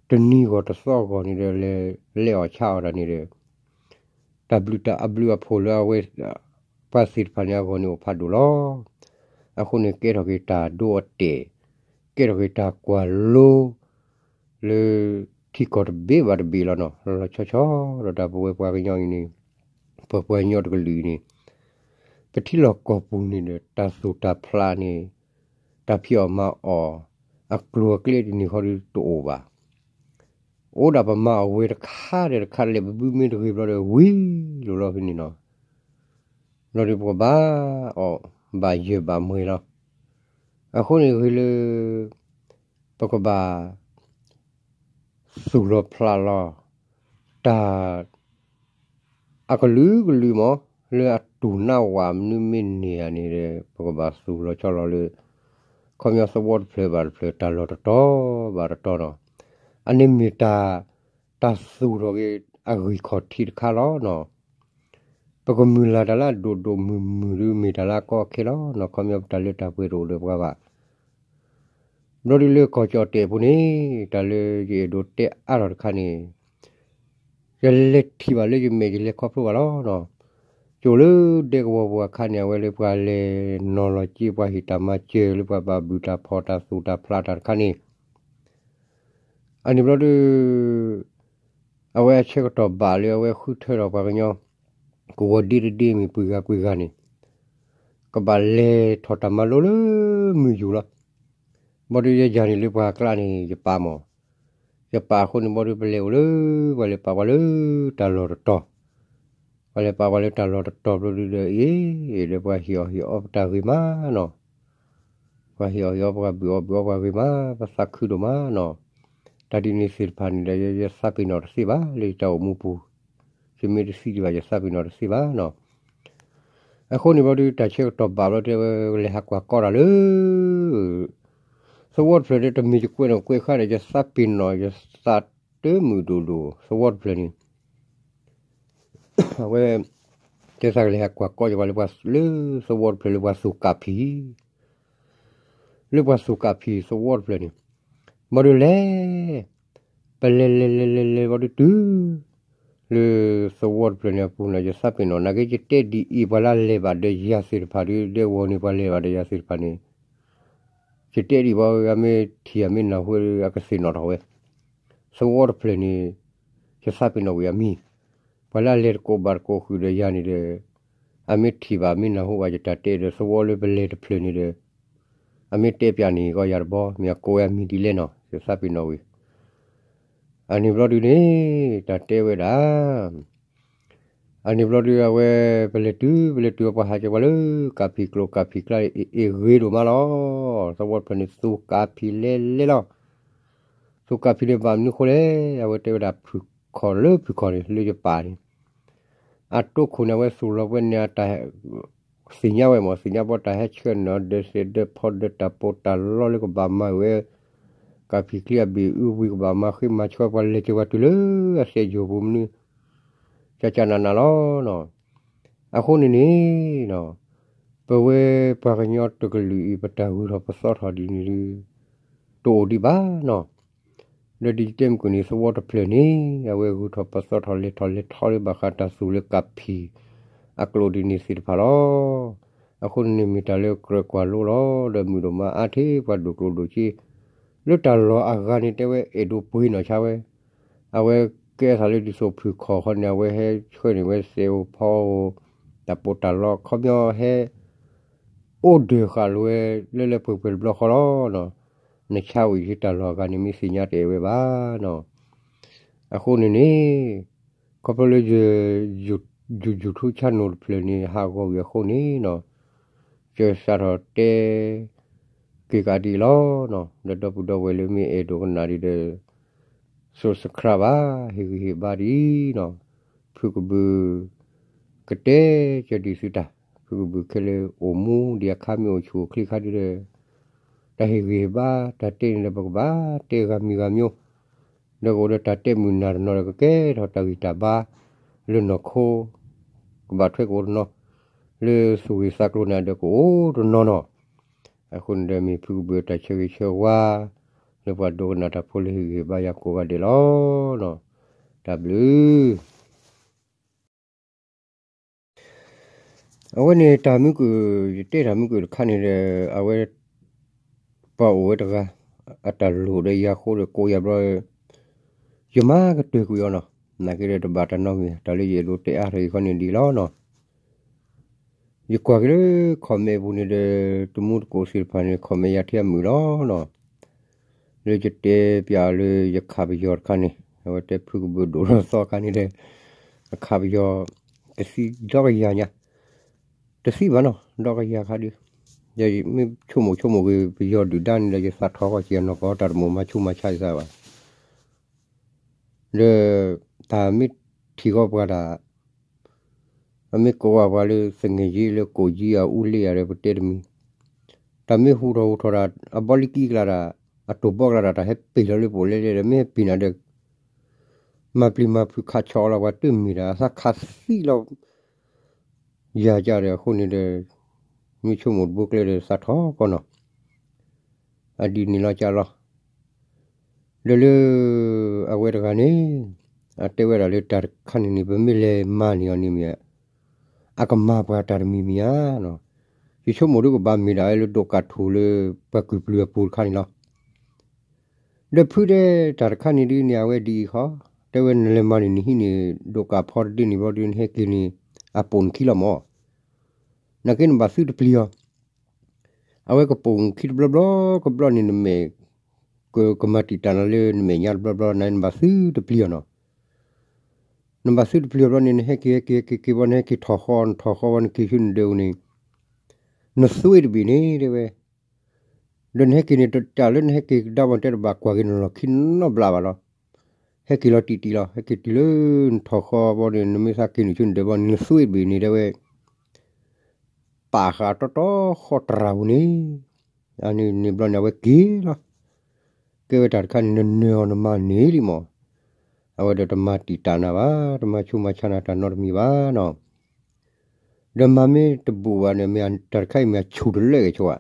တနံၤဂီၢ်တသီဂီၢ်န့ၣ်ဒီး လဲၤလဲၤအီၣ်ဆါအီၣ်တၢ်န့ၣ်ဒီး တၢ်ဘျုးတၢ်အဘျုးအဖှိၣ်လၢအဝဲ ပှၤသ့ၣ်တဖၣ်န့ၣ်အဂီၢ်န့ၣ်အိၣ်ဖးဒိၣ်လီၤ. အဃိန့ၣ် ကဲထီၣ်က့ၤတၢ်ဒိအတဲာ် ကဲထီၣ်က့ၤတၢ်ကွၢ်လိ လၢထံကီၢ်တဘ့ၣ်ဘၣ်တဘ့ၣ်လီၤနီၤ. လီၤဆီဆီဒီးတၢ်ပဝဲပှၤကညီအံၤန့ၣ် ပပှၤကညီတကလုာ်အံၤန့ၣ် ပထံလီၢ်ကီၢ်ပူၤန့ၣ်ဒီး တၢ်သူၣ်တၢ်ဖျးန့ၣ် တၢ်ဖံးအီၣ်မၤအီၣ် အကျိၤအကျဲတန့ၢ်ဃီဒီးတအိၣ်ဘၣ်. အိၣ်ဒၣ်ပမၤအီၣ်ဝဲတခါဒီးတခါလဲၣ် ပဘုမ့ၢ်တဂ့ၤဘျီဒီးဝံၤလိာ်လီၤဖဲန့ၣ်နီၤ. ဘျီဒီးပကဘၣ်အီၣ်ဘၣ်ယၢၤဘၣ်မွဲလီၤ. အဃိန့ၣ်ဂ့ၤလၢ ပကဘၣ် သူၣ်လီၤဖျးလီၤ တၢ် အကလုာ်ကလုာ်မး လၢအတူၢ်နးဝးမနုၤမ့ၢ်န့ၢ်ဧါန့ၣ်ဒီး ပကဘၣ်သူၣ်လီၤဆီလီၤလၢ ခီပညီသဝီတဖျၢၣ်ဘၣ်တဖျၢၣ် တၢ်လီၢ်တတီၤဘၣ်တတီၤနီၤ. အန့ၣ်မ့ၢ်တၢ် တၢ်သူၣ်ထီၣ်က့ၤအဂံၢ်ခီၣ်ထံးတခါလီၤနီၤ. ပကမုၢ်လၢ်တၢ်လၢအဒိၣ်ဒိၣ်မုၢ်မုၢ်ဒီး မ့ၢ်တၢ်လၢအကီအခဲလီၤနီၤ. ခီပညီပတၢ်လၢတၢ်ပှဲၤတအိၣ်ဒီးပှၤဘၣ်. ဘျီဒုလၢကီၢ်ကၠီၣ်တဲာ်ပူၤန့ၣ် တၢ်လၢယအဲၣ်ဒိးတဲအါထီၣ်တခါန့ၣ် ယလဲၤထံၣ်ဘၣ်လၢယမဲာ် ယလဲၤခီဖျိဘၣ်လီၤနီၤ. ကၠိလၢဒဲကဝီၤပူၤအခါန့ၣ် အဝဲလၢပှၤလဲၤနီၤလီၤက့ ပှၤဟ့ၣ်တၢ်မၤစၢၤလၢပှၤဘၣ်ဘုၣ်တၢ်ဖီၣ်တၢ်သူၣ်တၢ်ဖျးတၢ်တခါန့ၣ် အန့ၣ်ဘျီဒု အဝဲအဆၢကတီၢ်ဘၣ်လၢအဝဲဃုထၢထီၣ်ပှၤကညီ ကဝီၤဒ့တဒ့မ့ၢ်ပှဲၤဂၤပှဲၤဂၤန့ၣ် ကဘၣ်လဲၤထီၣ်တၢ်မၤလိလၢမုၢ်ယူၤလီၤ. ဘျီဒုယဲယၤန့ၣ်လၢပှၤကျါန့ၣ် ယပာ်မး ယပာ်အဃိန့ၣ်ဘျီဒုပလဲၤအိၣ်လၢ ပှၤလဲၤပာ်ပှၤလၢတၢ်လီၢ်တတီၤ ပှၤလဲၤပာ်ပှၤလၢတၢ်လီၢ်တတီၤဘျီဒုဒီး အ့ၣ် ဒီးပှၤဟ့ၣ်အီၣ်ဟ့ၣ်အီပတၢ်ဂ့ၤမးနီၤ. ပှၤဟ့ၣ်အီၣ်ဟ့ၣ်အီပှၤ ဘုၣ်အီၣ်ဘုၣ်အီပှၤဂ့ၤမး ပသးခုဒိၣ်မးနီၤ. တၢ်ဒ်န့ၣ်သ့ၣ်တဖၣ်န့ၣ်ဒီး ယ ယသးပ့ၤနီၣ်တသ့ဘၣ် လၢယတၢ်အိၣ်မူပူၤ, ယမ့ၢ်တသံဒံးဘၣ် ယသးပ့ၤနီၣ်တသ့ဘၣ်နီၤ. အဃိန့ၣ်ဘျီဒု တၢ်ဆၢကတီၢ်ဘၣ်ဘျီဒု အဝဲလဲၤဟးကွၢ်ကီတၢ်လၢ သဝီတဖျၢၣ်ဒီး တမ့ၢ်ယကွဲးနီၣ်ကွဲးဃါဒီး ယသးပ့ၤနီၣ် ယသးတမုာ်ဒိၣ်ဒိၣ် သဝီတဖျၢၣ်န့ၣ် အဝဲ တဲသးကလဲၤဟးကွၢ်ကီယပှၤလၢပှၤလၢသဝီတဖျၢၣ်လၢပှၤသူၣ်ကၢ်ဖံး လၢပှၤသူၣ်ကၢ်ဖံးသဝီတဖျၢၣ်န့ၣ် ဘျီဒုလဲၤ ပလဲၤလဲၤလဲၤလဲၤလဲၤဘျီဒုတုၤ လၢသဝီတဖျၢၣ်န့ၣ်အပူၤန့ၣ် ယသးပ့ၤနီၣ် နာ်က့ယတဲဒ်အံၤ ပှၤလၢအလဲၤဘၣ်ဒီးယၤသ့ၣ်တဖၣ်ဒု ဒဲကဝီၤန့ၣ် ပှၤလဲၤဘၣ်ဒီးယၤသ့ၣ်တဖၣ်န့ၣ် ယတဲဒ်အံၤ ပှၤအမ့ၢ်ထံၣ်အမ့ၢ်နၢ်ဟူ အကသ့ၣ်နီၣ်ထီၣ်ဝဲ သဝီတဖျၢၣ်န့ၣ် ယသးပ့ၤနီၣ်ဝံၤအမံၤ, ပှၤလၢအလဲၤတကိးဘၣ်တကိးဃုာ်ဒီးယၤန့ၣ်ဒီး အမ့ၢ်ထံၣ်ဘၣ်မ့ၢ်နၢ်ဟူဘၣ်ယတၢ်တဲဒီး သဝီလၢပလဲၤတဖျၢၣ်န့ၣ်ဒီး အမ့ၢ်တဲပၠးန့ၣ်ကီယၤတဘျီ မ့ၢ်အကိးဝဲအမံၤဒ်လဲၣ်နီၤ ယသးပ့ၤနီၣ်ဝံၤ အန့ၣ်ဘျီဒုန့ၣ် တၢ်တဲဝဲဒၣ် အန့ၣ်ဘျီဒု အဝဲ ပလဲၤတုၤ ပလဲၤတုၤ ပှၤဟးက့ၤပှၤလၢ ကၢ်ဖံးကျိၤကၢ်ဖံးကျါ အ့ၣ်ဂ့ၤဒိၣ်မးလီၤ. သဝီတဖျၢၣ်န့ၣ် သူၣ်ကၢ်ဖံးလဲၤလဲၤလီၤ. သူၣ်ကၢ်ဖံးန့ၣ်ဘၣ်မနုၤဃိလဲၣ် အဝဲတဲဝဲဒၣ်ဖုၣ်ခီၣ်လၢဖုၣ်ခီၣ်န့ၣ် လၢယပာ်န့ၣ် အတိခိၣ်န့ၣ် အဝဲသူၣ်လီၤပှဲၤန့ၣ် အတၢ် သ့ၣ်ညါဝဲမ့ၢ် သ့ၣ်ညါဘီတၢ်ဟဲဆှၢန့ၢ်အီၤ ဒီးသ့ၣ်ဒီးဖီဒီးတၢ်ပီးတၢ်လီလၢကဘၣ်မၤဝဲ ကၢ်ဖံးချံအဘ့ၣ်အုဝံၤ ကဘၣ်မၤဃ့မၤဆှီပှၤလဲၤက့ၤပှၤတုၤလၢအစဲးယိာ်ပူၤမနုၤ ကကနးနးလီၤ. အဃိန့ၣ်န့ၣ် ပဝဲပှၤကညီတကလုာ်အံၤ ပတၢ်ဂုၤထီၣ်ပသီထီၣ်ဒ်န့ၣ်ဒု တအိၣ်ဒံးဘၣ်နီၤ. လၢဒ်ယတဲမုၢ်ကွံာ်န့ၣ် သဝီတဖျၢၣ်န့ၣ် အဝဲဂုၤထီၣ်ပသီထီၣ်လဲၤထီၣ်လဲၤထီလၢဘၣ်ဃးတၢ်သူၣ်လၢကၢ်ဖံး အကျိာ်ဒ်န့ၣ်သ့ၣ်တဖၣ်လီၤ. အဃိန့ၣ်န့ၣ်မ့ၢ်တၢ်လၢကြၢးကွၢ်လိလီၤ ဒီးမုာ်ဒိၣ်မးအါထီၣ်ပှၤဒိၣ်ကျိၣ်ဒိၣ်စ့ လၢတၢ်လီၢ်အဂၤန့ၣ် တဲဝဲအဲၣ်ဒိးပှ့ၤနီၣ်ဆါဝဲ အဝဲကဲသးလၢဒ်သိးဖုၣ်ခီၣ်ခီန့ၣ် အဝဲဟဲဆှၢန့ၢ်ဝဲစဲးဧိၤဖီဧိၤ တၢ်ပီးတၢ်လီ ခီပညီဟဲ အိၣ်ဒၢးဃာ်လိာ်ဝဲ လၢလၢပှဲၤပှဲၤတဘျီဃီလီၤ. နဆါဝံၤ ယတၢ်လီၢ်အဂၤန့ၣ် မ့ၢ်သ့ၣ်ညါတအဲၣ်ဝဲဘၣ်နီၤ. အဃိန့ၣ်န့ၣ် ခီဖျိလၢယ YouTube channel တဖျၢၣ်န့ၣ် ဟးဂီၤဝံၤအဃိန့ၣ်နီၤ ကစးထီၣ်တဲ က့ၤကးဒ်အံၤလီၤ. ဒီးဒီပုၢ်ဒီဝဲၢ်လၢမ့ၢ်အဲၣ်ဒိးကနၣ်ဒံးဒီး subscribe ဘၣ် ဟ့ၣ်ဂံၢ်ဟ့ၣ်ဘါဒ်အံၤနီၤ. ဖုကဘုး ကတဲကဒုးသုတၢ် ဖုကဘုးခဲလၢာ်အိၣ်မူဒံးအခါ မ့ၢ်အိၣ်ဆူၣ်အိၣ်ချ့ခါဒုဒီး တၢ်ဟ့ၣ်ဂံၢ်ဟ့ၣ်ဘါ တၢ်တဲန့ၣ်ဒီး ပကဘၣ်တဲဂၤမံၤဂၤမံၤ ဒီးကအိၣ်ဒီးတၢ်တဲမုာ်နၢ်တနီၤဒီး ကကဲထီၣ်တၢ်ဂံၢ်တၢ်ဘါ လၢနီၢ်ခိ ကဘၣ်ထွဲကအိၣ်တနီၤ လၢသူၣ်ဂ့ၤသးကျိၤန့ၣ်ဒီး ကအိၣ်တနီၤနီၤ. အဃိန့ၣ်ဒီး မ့ၢ်ဖုကဘုးတၢ်ဆၢဂ့ၤဆၢဝါ လၢပှၤဒိကနၣ်တၢ်ဖိလၢဟ့ၣ်ဂံၢ်ဟ့ၣ်ဘါယၤကိးဂၤဒဲးလီၤ. တၢ်ဘျုး အဝဲန့ၣ်တၢ်မုၢ်ကုၢ် ယတဲတၢ်မုၢ်ကုၢ်တခါန့ၣ်ဒီး အဝဲ ပှၤအိၣ်ဝဲတဂၤ အတၢ်လိၣ်ဒီးယၤဃိဒီးကိးယၤဘျီ ယမၤကတၢၢ်ကွံာ်အီၤနီၤ. နာ်က့ဒီးတဘၣ်တၢ်နီတမံၤ တၢ်လၢယအဲၣ်ဒိးတဲအါထီၣ်အံၤခီန့ၣ်ဒ်လီၤနီၤ. ယကွၢ်က့ၤလၢ comment ပူၤန့ၣ်ဒီး တမူတကိးသ့ၣ်တဖၣ်န့ၣ် comment ယၤထဲအမုာ်လီၤနီၤ. လၢယတဲပၠးလၢယခးပယီၤတခါန့ၣ် အဝဲတဲဖုကဘုးဒိၣ်လီၤသီခါန့ၣ်ဒီး အခးပယီၤ တသံဒီကယၤညါ တသံဘၣ်နီၤ ဒီကယၤခါဒုး မ့ၢ်ဆိကမိၣ်ဆိကမိၣ်ဂ့ၤ ပယီၤဒုၣ်ဒါန့ၣ်ဒီး ယသးထီၣ်ဃီက့ၤအနီၢ်ကီၢ် တၢ်တမိၣ်မၤဆူၣ်မၤဆါယသးဘၣ်. ဒီး တၢ်မ့ၢ်ထံၣ်ဃီပှၤတၢ် အမ့ၢ်ကိးဝဲပှၤလၢသငဲၢ်ယ့လၢကိးယံအအူလ့ၣ်ယၤဒီး ပတဲတမံၤ, တၢ်မ့ၢ်ဟူထီၣ်ဟူထီၣ်တၢ် အဘီလံကံကျါတၢ် အတိာ်ဘီကျါတၢ် တၢ်ဟဲပ့ၤလီၤလၢပအိၣ်လဲၣ်လဲၣ်ဒီး မ့ၢ်ဟဲပ့ၤနၤဒီး မၤပျံၤမၤဖုးခးဆီလီၤပှၤတမံၤဒီး အသးခးသံလီၤ ယၤကဒီးအဃိန့ၣ်ဒီး မ့ၢ်ဆိကမိၣ်တဘိကျဲဒီးသးထီၣ်ကီးနီၤ အဒ်န့ၣ်လီၤကလီၤ. ဒီးလၢ အဝဲတဂၤန့ၣ် အတဲဝဲဒၣ်လၢတၢ်တခါန့ၣ်န့ၣ် ပမ့ၢ်လဲၤမၤန့ၢ်အီၤန့ၣ်မ့ၢ် အကမၤပှၤတၢ်တမံၤမံၤဧါနီၤ. ယဆိကမိၣ်ဒ်ကဘၣ်မ့ၢ်ဒၣ်ဝဲလၢဒိးကးထူၣ်လၢပှၤကုၢ်ပျူၤအပူၤတခါန့ၣ်လီၤ. ဒီးဖုတဲတၢ်တခါန့ၣ်ဒ်န့ၣ် အဝဲဒ်အံၤဃီ, တဲဝဲနလဲၤမၤန့ၢ်နဟံၣ်န့ၣ် ဒိးကးဖီတဒ့န့ၣ်ဘျီဒ်နဟဲက့ၤန့ၣ် အပိာ်နခံလီၤမၢ်. နာ်က့နဘၣ်သုတပျံၤအီၤ, အဝဲကပိာ်နခံတဘျီဘျီ ကဘျီန့ၣ်နမဲာ် ကမၤတံာ်တာ်နၤလၢနမဲာ်ညါတဘျီဘျီ နဘၣ်သုတပျံၤအီၤနီၤ. နဘၣ်သုတပျံၤအီၤဘျီန့ၣ် နဟဲက့ၤဟဲက့ၤဟဲက့ၤဘျီ နဟဲက့ၤထီၣ်ဃီ နထီၣ်ဃီဘျီ နက့ၤဆူနဒၢးအူန့ၣ် နသွံၣ်တဘ့ၣ်န့ၣ် တဲဝဲ ဒီးနဟဲက့ၤန့ၣ် တၢ်လၢနဟဲက့ၤကဒါဘၣ်တဲတဘၣ် ကွၢ်က့ၤနလီၢ်ခံနီတဘျီဘၣ်လီၤ. ဟဲက့ၤလီၤတံၢ်တံၢ်လီၤ. ဟဲက့ၤတုၤလၢနထီၣ်ဃီဘျီန့ၣ် နမ့ၢ်သးက့ၤနုာ်ဆူနဒၢးဘျီန့ၣ် နသွံၣ်တဘ့ၣ်န့ၣ် တဲဝဲ ပာ်ဃာ်တီတီဃီတရၣ်ပူၤန့ၣ် အန့ၣ်န့ၣ်ဘျီန့ၣ် အဝဲက့ၤလီၤ. ကဲဝဲတၢ်တခါန့ၣ် နနၢၤအီၤနမၤန့ၢ်လံမၢ်. အဝဲဒီးတမၤတံာ်တာ်နၤဘၣ်, တမၤဆူၣ်မၤဆါနၤတၢ်နီတမံၤဘၣ်နီၤ. ဒီးမၤမ့ၢ်တဘူၣ်ဘၣ်န့ၣ် မ့ၢ်တၢ်တခါအံၤမ့ၢ်ဆူၣ်တလၢက့ၤဆိဧါ.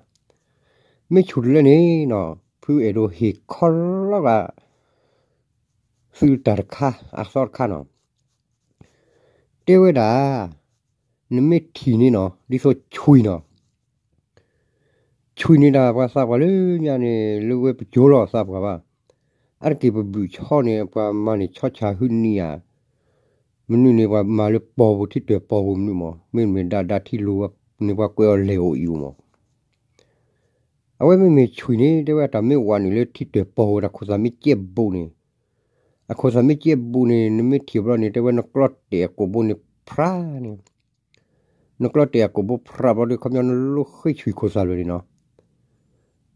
မ့ၢ်ဆူၣ်တလၢန့ၣ်နီၤ ဖုအဲၣ်ဒိးဟ့ၣ်ခီလီၤဂာ် သုတၢ်တခါ အသီတခါနီၤ. တဲဝဲဒၣ် နမ့ၢ်ထံၣ်န့ၣ်နီၤ ဒ်သိးဆွံနီၤ ဆွံန့ၣ်ဒၣ်ပှၤသးပှၢ်လၢညါန့ၣ် လၢဝဲပကၠိလီၤသးပှၢ်ဘၣ်. အါတက့ၢ်ပဘုၣ်ဆီန့ၣ် ပှၤမၤန့ၢ်ဆီဆၣ်ဟုနံၤဧါ. မနုၤန့ၣ် ပှၤမၤလၢပီၢ်ပူၤ ထံတၢၢ်ပီၢ်ပူၤမနုၤမၢ်. မ့မ့ၢ်ဒၣ်ဒါထံလိၤန့ၣ် ပှၤကွဲးအီၤလဲၤအိၣ်အံၤမၢ်. အဝဲမ့မ့ၢ်ဆွံန့ၣ် တဲဝဲတၢ်မ့ၢ်ဝးနုာ်လၢထံတၢၢ်ပီၢ်ပူၤ တၢ်ခိၣ်သးမ့ၢ်ကဲဘူးန့ၣ်, အခိၣ်သးမ့ၢ်ကဲဘူးန့ၣ် နမ့ၢ်ထံၣ်ဘျီန့ၣ် တဲဝဲနကျီတဲာ်အကိာ်ဘိန့ၣ်ဖျါန့ၣ် နကျီတဲာ်အကိာ်ဘိဖျါဘျီဒီး ခီပညီနလိၣ်ဃ့ဆွံခိၣ်သးတဖျၢၣ်န့ၣ်နီၤ.